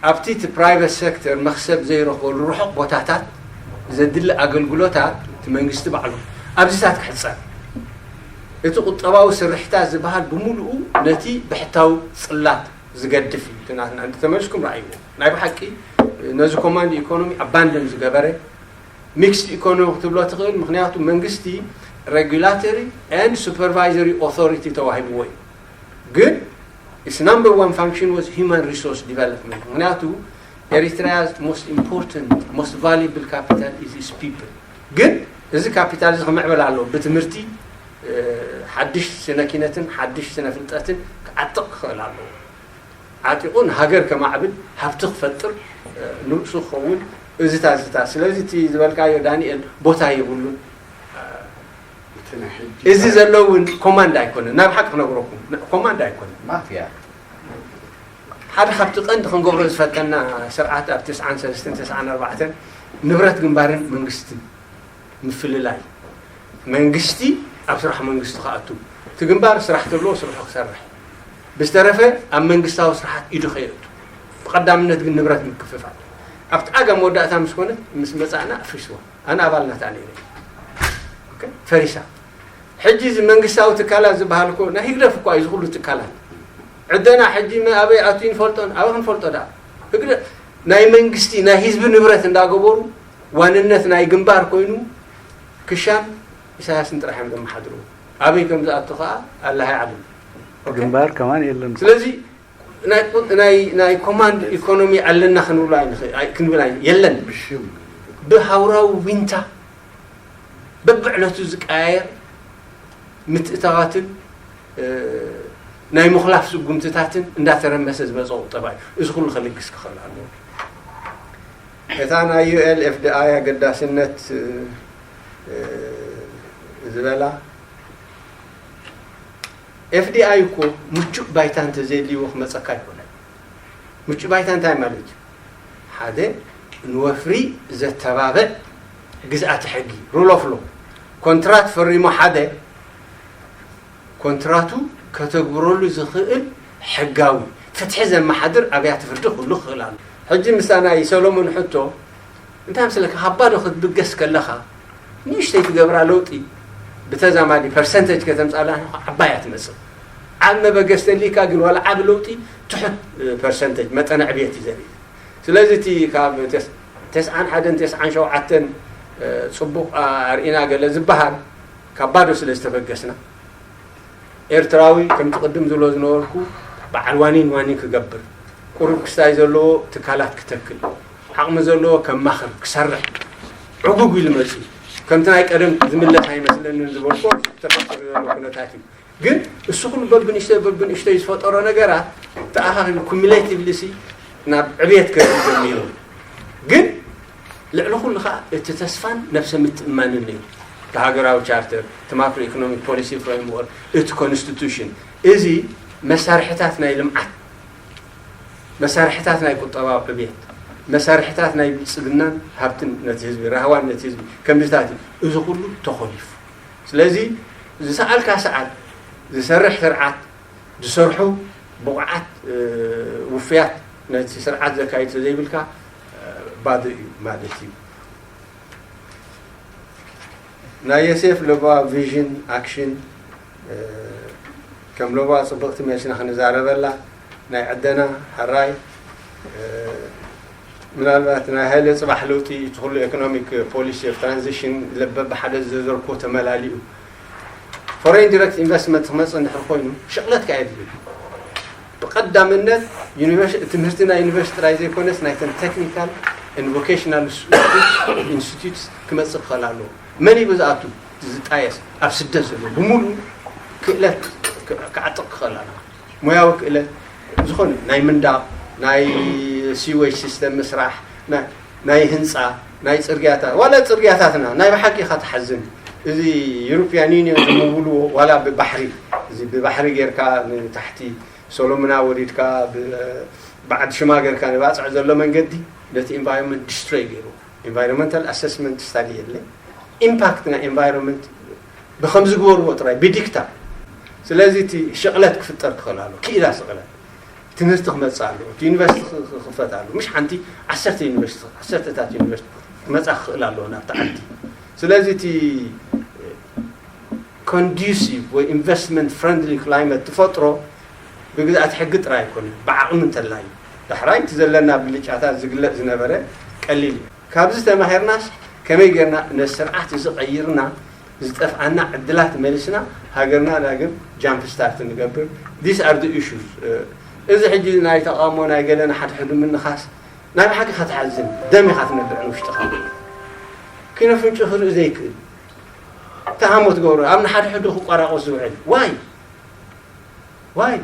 ኣብቲ እቲ ፕራይቨት ሴክተር መኽሰብ ዘይረኽበሉ ርሑቕ ቦታታት ዘድሊ ኣገልግሎታት እቲ መንግስቲ ባዕሉ ኣብዚታት ክሕጸር፣ እቲ ቁጠባዊ ስርሒታት ዝበሃል ብምሉኡ ነቲ ብሕታዊ ጽላት ዝገድፍ እዩ። እቲ ናትና እንተተመልስኩም ረኣይዎ። ናይ ብሓቂ ነዚ ኮማንድ ኢኮኖሚ ኣባንደን ዝገበረ ሚክስድ ኢኮኖሚ ክትብሎ ትኽእል። ምክንያቱ መንግስቲ ሬጉላቶሪ ኤንድ ሱፐርቫይዘሪ ኦቶሪቲ ተዋሂብዎ እዩ። ግን its number one function was human resource development። ምክንያቱ Eritrea's most important, most valuable capital is its people። ግን እዚ ካፒታል እዚ ክምዕብል ኣለዎ። ብትምህርቲ፣ ሓድሽ ስነ ኪነትን ሓድሽ ስነ ፍልጠትን ክዓጥቕ ክኽእል ኣለዎ። ዓጢቑ ንሃገር ከማዕብል፣ ሃብቲ ክፈጥር፣ ንርእሱ ክኸውን፣ እዚታት እዚታት። ስለዚ እቲ ዝበልካዮ ዳንኤል ቦታ የብሉን። እቲ ናይ ሕጂ እዚ ዘሎ እውን ኮማንድ ኣይኮነን። ናብ ሓቂ ክነግረኩም፣ ኮማንድ ኣይኮነን። ማፍያ። ሓደ ካብቲ ቀንዲ ክንገብሮ ዝፈተና ስርዓት ኣብ ትስዓን ሰለስተን ትስዓን ኣርባዕተን ንብረት ግንባርን መንግስትን ምፍልላይ። መንግስቲ ኣብ ስራሕ መንግስቲ ክኣቱ፣ እቲ ግንባር ስራሕ ተብሎ ስርሑ ክሰርሕ፣ ብዝተረፈ ኣብ መንግስታዊ ስራሓት ኢዱ ከየእቱ። ብቐዳምነት ግን ንብረት ምክፍፋል። ኣብቲ ኣጋ መወዳእታ ምስ ኮነት፣ ምስ መጻእና ኣፍሪስዋ። ኣነ ኣባል ናታ ነይረ። ኦኬ፣ ፈሪሳ። ሕጂ እዚ መንግስታዊ ትካላት ዝበሃል እኮ ናይ ህግደፍ እኮ እዩ፣ እዚ ኩሉ ትካላት። ዕደና ሕጂ መ-፣ ኣበይ ኣትዩ ንፈልጦን፣ ኣበይ ክንፈልጦ ደኣ? ህግደ-፣ ናይ መንግስቲ፣ ናይ ህዝቢ ንብረት እንዳገበሩ፣ ዋንነት ናይ ግንባር ኮይኑ፣ ክሻን ኢሳያስን ጥራሕ እዮም ዘመሓድሩ። ኣበይ ከም ዝኣቱ ከኣ ኣላህ ያዕለም። ኦኬ? ግንባር ከማን የለን። ስለዚ ናይ ቁ-፣ ናይ፣ ናይ ኮማንድ ኢኮኖሚ ኣለና ክንብሎ ኣይንኽእል፣ ኣይ-፣ ክንብል ኣይ-፣ የለን። ብሽም። ብሃውራዊ ዊንታ በብዕለቱ ዝቀያየር ምትእታዋትን፣ እ፣ ናይ ምኹላፍ ስጉምትታትን እንዳተረመሰ ዝመጸ ቁጠባ እዩ። እዚ ኩሉ ከልግስ ክኽእል ኣለዎ። እታ ናይ ዩ ኤል ኤፍ ዲ ኣይ ኣገዳስነት፣ እ፣ ዝበላ፣ ኤፍ ዲ ኣይ እኮ ምቹእ ባይታ እንተዘየድልይዎ ክመጸካ ኣይኮነን። ምቹእ ባይታ እንታይ ማለት እዩ? ሓደ ንወፍሪ ዘተባብዕ ግዝኣተ ሕጊ፣ ሩል ኦፍ ሎ። ኮንትራት ፈሪሙ ሓደ፣ ኮንትራቱ ከተግብረሉ ዝኽእል ሕጋዊ፣ ፍትሒ ዘመሓድር ኣብያተ ፍርዲ ክህሉ ክኽእል ኣሎ። ሕጂ ምስታ ናይ ሰሎሞን ሕቶ እንታይ መስለካ፣ ካብ ባዶ ክትብገስ ከለኻ ንእሽተይ ትገብራ ለውጢ ብተዛማዲ ፐርሰንተጅ ከተምጻላ ዓባይ እያ ትመጽእ። ዓቢ መበገሲ ተልይካ ግን ዋላ ዓቢ ለውጢ ትሑት ፐርሰንተጅ መጠነ ዕብየት እዩ ዘርኢ። ስለዚ እቲ ካብ ተስ-፣ ተስዓን ሓደን ተስዓን ሸውዓተን ጽቡቕ ኣርኢና ገለ ዝበሃል ካብ ባዶ ስለ ዝተበገስና ኤርትራዊ ከምቲ ቅድም ዝብሎ ዝነበርኩ በዓል ዋኒን ዋኒን ክገብር ቁሩብ ክስታይ ዘለዎ ትካላት ክተክል፣ ዓቕሚ ዘለዎ ከማኽር፣ ክሰርሕ ዕጉግ ኢሉ መፅኡ። ከምቲ ናይ ቀደም ዝምለስ ኣይመስለንን ዝበልኮ ተፈጢሩ ዘሎ ኩነታት እዩ። ግን እሱ ኩሉ በብንእሽተይ በብንእሽተይ ዝፈጠሮ ነገራት ተኣኻኺቡ ኩሚሌቲቭሊ ሲ ናብ ዕብየት ከርኢ ጀሚሩ። ግን ልዕሊ ኩሉ ከዓ እቲ ተስፋን ነብሰ ምትእማንን እዩ። እቲ ሃገራዊ ቻርተር፣ እቲ ማክሮ ኢኮኖሚክ ፖሊሲ ፍሬምወርክ፣ እቲ ኮንስቲቱሽን፣ እዚ መሳርሕታት ናይ ልምዓት፣ መሳርሕታት ናይ ቁጠባዊ ዕብየት፣ መሳርሕታት ናይ ብልፅግናን ሃብትን ነቲ ህዝቢ፣ ራህዋን ነቲ ህዝቢ ከምዚታት እዩ። እዚ ኩሉ ተኾሊፉ። ስለዚ ዝሰኣልካ ሰኣል፣ ዝሰርሕ ስርዓት፣ ዝሰርሑ ብቑዓት ውፍያት ነቲ ስርዓት ዘካይድ ተዘይብልካ ባዶ እዩ ማለት እዩ። ናይ የሴፍ ለባ ቪዥን ኣክሽን ከም ለባ ጽብቕቲ መሲና ክንዛረበላ ናይ ዕደና ሕራይ ምናልባት ናይ ሃይለ ጽባሕ ለውጢ እቲ ኩሉ ኢኮኖሚክ ፖሊሲ ኦፍ ትራንዚሽን ለበ ብሓደ ዝዘርኮ ተመላሊኡ ፎሬን ዲረክት ኢንቨስትመንት ክመጽእ እንድሕር ኮይኑ ሽቕለት ከኣ የድልዩ። ብቐዳምነት ትምህርቲ ናይ ዩኒቨርሲቲ ጥራይ ዘይኮነስ ናይተን ቴክኒካል ን ቮኬሽናል ኢንስቲትዩትስ ክመጽእ ክኽእል ኣለዎ። መን እዩ ብዝኣቱ ዝጣየስ ኣብ ስደት ዘሎ ብምሉኡ ክእለት ክዓጥቕ ክኽእል ኣለዎ። ሞያዊ ክእለት ዝኾነ ናይ ምንዳቕ ናይ ሲዌጅ ሲስተም ምስራሕ ናይ ህንፃ ናይ ፅርግያታት ዋላ ፅርግያታትና ናይ ብሓቂ ኢኻ ትሓዝን። እዚ ዩሮፒያን ዩኒየን ዝምውልዎ ዋላ ብባሕሪ እዚ ብባሕሪ ጌርካ ንታሕቲ ሶሎምና ወሪድካ ብዓዲ ሽማ ጌርካ ንባፅዕ ዘሎ መንገዲ ነቲ ኢንቫይሮንመንት ዲስትሮይ ገይሩ። ኢንቫይሮንመንታል ኣሰስመንት ስታዲ የለ ኢምፓክት ናይ ኢንቫይሮንመንት ብከምዚ ግበርዎ ጥራይ ብዲክታ። ስለዚ እቲ ሽቕለት ክፍጠር ክኽእል ኣሎ ክኢላ ስቕለት ትምህርቲ ክመጽእ ኣለዎ እቲ ዩኒቨርሲቲ ክኽፈት ኣለዎ ምሽ ሓንቲ ዓሰርተ ዩኒቨርሲቲ ዓሰርተታት ዩኒቨርሲቲ ክመጻ ክኽእል ኣለዎ ናብቲ ዓዲ። ስለዚ እቲ ኮንዱሲቭ ወይ ኢንቨስትመንት ፍረንድሊ ክላይመት ትፈጥሮ ብግዝኣት ሕጊ ጥራይ ኣይኮነን ብዓቕሚ እንተላ እዩ። ዳሕራይ እቲ ዘለና ብልጫታት ዝግለጽ ዝነበረ ቀሊል እዩ። ካብዚ ተማሂርናስ ከመይ ጌርና ነዚ ስርዓት እዚ ቀይርና ዝጠፍኣና ዕድላት መሊስና ሃገርና ዳግም ጃምፕ ስታርት ንገብር? These are the issues። እዚ ሕጂ ናይ ተቃውሞ ናይ ገለ ንሓድሕዱ ምንኻስ ናይ ብሓቂ ኢኻ ትሓዝን። ደም ኢኻ ትነብዕ ንውሽጥኻ። ኪነ ፍንጩ ክርኢ ዘይክእል ተሃሞ ትገብሮ ኣብ ንሓድሕዱ ክቋራቆስ ዝውዕል ዋይ ዋይ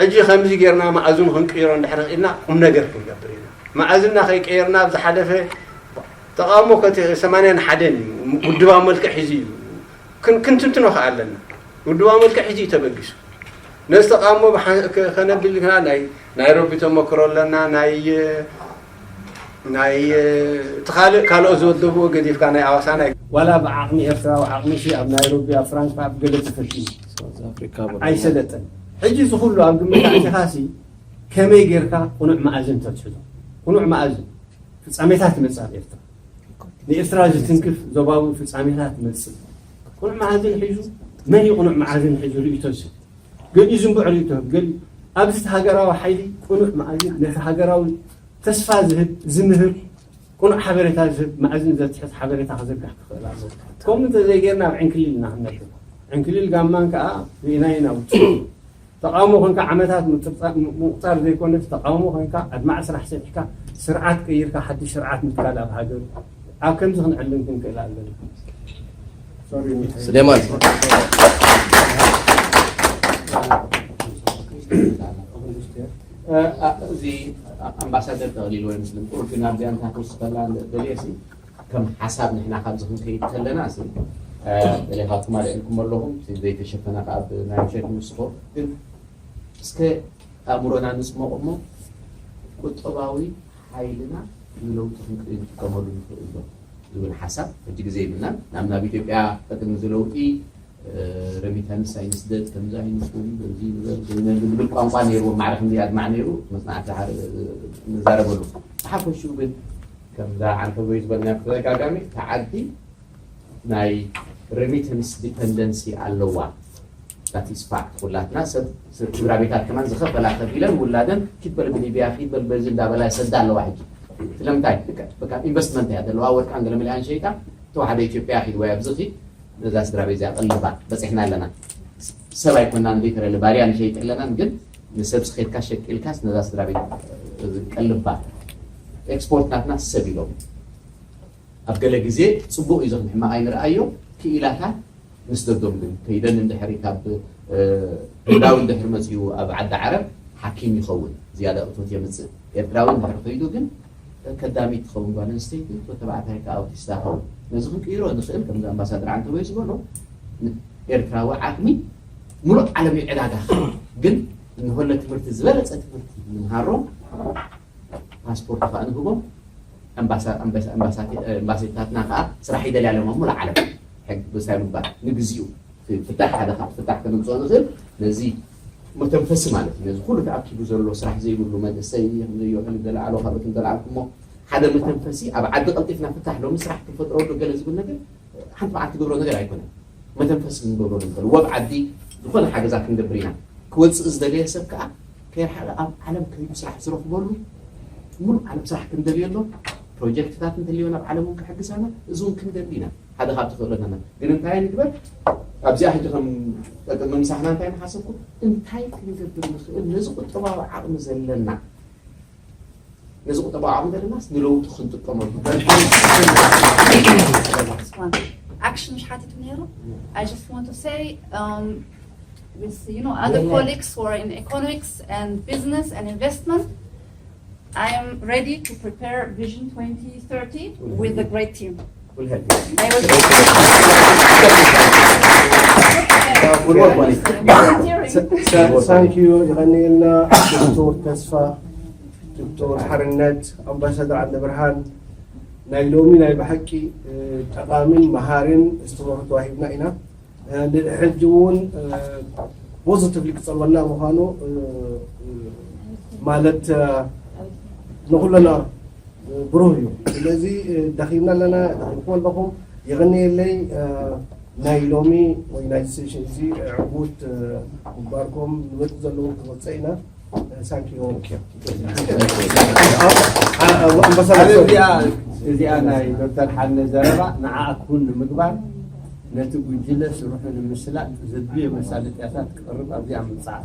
ሕጂ ከምዚ ጌርና መኣዝኑ ክንቅይሮ እንድሕር ክኢልና ቁም ነገር ክንገብር ኢና። መኣዝና ከይቀየርና ኣብ ዝሓለፈ ተቃውሞ ከቲ ሰማንያን ሓደን እዩ ውድባዊ መልክዕ ሒዙ እዩ። ክንትንትኖ ከኣ ኣለና። ውድባዊ መልክዕ ሒዙ እዩ ተበጊሱ። ነዚ ተቃውሞ ከነብል ኢልና ናይ ናይሮቢ ተመክሮ ኣለና ናይ ናይ እቲ ካልእ ካልኦት ዝወደብዎ ገዲፍካ ናይ ኣዋሳ ናይ ዋላ ብዓቕሚ ኤርትራዊ ዓቕሚ ሲ ኣብ ናይሮቢ ኣብ ፍራንክፈርት ገለ ተፈቲኑ ኣይሰለጠን። ሕጂ እዚ ኩሉ ኣብ ግምት ኣእቲኻ ሲ ከመይ ጌርካ ቁኑዕ መኣዝን ተትሕዞ? ቁኑዕ መኣዝን ፍጻሜታት ይመጽእ ኣብ ኤርትራ። ንኤርትራ ዝትንክፍ ዞባዊ ፍጻሜታት ይመጽእ። ቁኑዕ መኣዝን ሒዙ መን እዩ ቁኑዕ መኣዝን ሒዙ ርእይቶ ዝህብ? ገሊኡ ዝንቡዕ ርእይቶ ይህብ። ገሊኡ ኣብዚ እቲ ሃገራዊ ሓይሊ ቁኑዕ መኣዝን ነቲ ሃገራዊ ተስፋ ዝህብ ዝምህር ቁኑዕ ሓበሬታ ዝህብ መኣዝን ዘትሕዝ ሓበሬታ ክዝርጋሕ ክኽእል ኣለዎ። ከምኡ እንተዘይጌርና ኣብ ዕንክሊል ኢና ክንነብር። ዕንክሊል ጋማን ከኣ ርኢናዮ ኢና ውፅኢቱ። ተቃውሞ ኮንካ ዓመታት ምጥርፃ- ምቁፃር ዘይኮነስ ተቃውሞ ኮንካ ኣድማዕ ስራሕ ሰሪሕካ ስርዓት ቀይርካ ሓድሽ ስርዓት ምትካል ኣብ ሃገር ኣብ ከምዚ ክንዕልም ክንክእል ኣለና። ሶሪ፣ ሚኪ። ስሌማን እዚ ኣምባሳደር ተቐሊልዎ ይመስለኒ ቁሩብ ግን ኣብዚኣ እንታይ ክውስኸላ ደልየ ሲ ከም ሓሳብ ንሕና ካብዚ ክንከይድ ከለና ሲ ገለ ካብኩም ኣልዒልኩም ኣለኹም ዘይተሸፈነ ከዓ ብናይ ምሸት ንውስኾ ግን እስከ ኣእምሮና ንፅመቑ እሞ ቁጠባዊ ሓይልና ንለውጢ ክንጥቀመሉ ንኽእል ዶ ዝብል ሓሳብ ሕጂ ግዜ የብልናን ናብ ናብ ኢትዮጵያ ቅድሚ እዚ ለውጢ ረሚታንስ ኣይንስደድ ከምዚ ኣይንኹን በዚ ንበል በዚ ንበል ዝብል ቋንቋ ነይርዎም ማዕረ ክንደይ ኣድማዕ ነይሩ መፅናዕቲ ንዛረበሉ ብሓፈሽኡ ግን ከምዛ ዓንተቦይ ዝበልናዮ ብተደጋጋሚ እታ ዓዲ ናይ ረሚተንስ ዲፐንደንሲ ኣለዋ that is fact ኩላትና ሰብ ስድራ ቤታት ከማን ዝኸፈላ ከፊለን ውላደን ኪድ በል ብሊብያ ኪድ በል በዚ እንዳበላ ይሰዳ ኣለዋ ሕጂ ስለምንታይ ኢንቨስትመንት እያ ዘለዋ ወርቃን ገለመሊኣን ሸይጣ ተዋሕደ ኢትዮጵያ ኪድ ወይ ኣብዚ ኪድ ነዛ ስድራ ቤት እዚኣ ቀልባ በፂሕና ኣለና ሰብ ኣይኮናን ሊተረሊ ባርያ ንሸይጥ ኣለናን ግን ንሰብሲ ከድካ ሸቂልካስ ነዛ ስድራ ቤት ዝቀልባ ኤክስፖርት ናትና ሰብ ኢሎም ኣብ ገለ ግዜ ጽቡቕ እዩ ዝኽን ሕማቕ ኣይንርኣዮ ክኢላታት ምስ ደገም ግን ከይደን እንድሕሪ ካብ ህንዳዊ እንድሕር መጺኡ ኣብ ዓዲ ዓረብ ሓኪም ይኸውን ዝያዳ እቶት የምጽእ ኤርትራዊ እንድሕር ከይዱ ግን ከዳሚት ትኸውን ጓል ኣንስተይቲ ተባዕታይ ከዓ ኣውቲስታ ኸውን ነዚ ክንቅይሮ ንኽእል ከምዚ ኣምባሳደር ዓንተቦይ ዝበሎ ኤርትራዊ ዓቕሚ ሙሉእ ዓለም እዩ ዕዳጋ ግን እንሆለ ትምህርቲ ዝበለፀ ትምህርቲ ንምሃሮም ፓስፖርት ከዓ ንህቦም ኣምባሳደርታትና ከዓ ስራሕ ይደልያ ኣለማ ሙሉእ ዓለም ሕግ ብሳይ ምባል ንግዚኡ ፍታሕ ሓደ ካብ ፍታሕ ከነምፅኦ ንኽእል ነዚ መተንፈሲ ማለት እዩ ነዚ ኩሉ ተኣኪቡ ዘሎ ስራሕ ዘይብሉ መንእሰይ ከምዘይውዕል ዘለዓሎ ካልኦት ንዘለዓልኩሞ ሓደ መተንፈሲ ኣብ ዓዲ ቀልጢፍና ፍታሕ ሎሚ ስራሕ ክንፈጥረሉ ገለ ዝብል ነገር ሓንቲ በዓል ትገብሮ ነገር ኣይኮነን መተንፈሲ ክንገብሮ ንኽእል ወብ ዓዲ ዝኾነ ሓገዛ ክንገብር ኢና ክወፅእ ዝደለየ ሰብ ከዓ ከይርሓቐ ኣብ ዓለም ከይዱ ስራሕ ዝረኽበሉ ሙሉእ ዓለም ስራሕ ክንደልየሎ ፕሮጀክትታት እንተልዮ ናብ ዓለም እውን ክሕግዛና እዚ እውን ክንደሊ ኢና ሓደ ካብ ትኽእለና ግን እንታይ ንግበር ኣብዚኣ ሕጂ ከም ጠቅም ምምሳሕና እንታይ ንሓሰብኩ እንታይ ክንገብር ንኽእል ነዚ ቁጠባዊ ዓቕሚ ዘለና ነዚ ቁጠባዊ ዓቕሚ ዘለናስ ንለውጡ ክንጥቀመሉ Action مش حاطط نيرو. I just want to say um, with you know other colleagues who are in economics and business and investment, I am ready to prepare Vision twenty thirty with a great team. We'll help you. I will We'll work on it. volunteering. Thank you. ይቐንየልና ዶክተር ተስፋ ዶክተር ሓርነት ኣምባሳደር ዓንደብርሃን ናይ ሎሚ ናይ ብሓቂ ጠቓሚን መሃሪን እስትምህርቶ ሂብና ኢና ንድሕጂ እውን ፖዚቲቭሊ ክፀልወና ምዃኑ ማለት ንኩለና ብሩህ እዩ ስለዚ ደኺምና ኣለና ደኺምኩም ኣለኹም የቐንየለይ ናይ ሎሚ ወይ ናይ ሴሽን እዚ ዕጉት ምግባርኩም ንመፅእ ዘለዉ ክመፀ ኢና እዚኣ ናይ ዶክተር ሓነ ዘረባ ንዓ ክውን ንምግባር ነቲ ጉጅለ ስርሑ ንምስላጥ ዘድልዮ መሳለጥያታት ክቕርብ ኣብዚኣ ምብፃሕ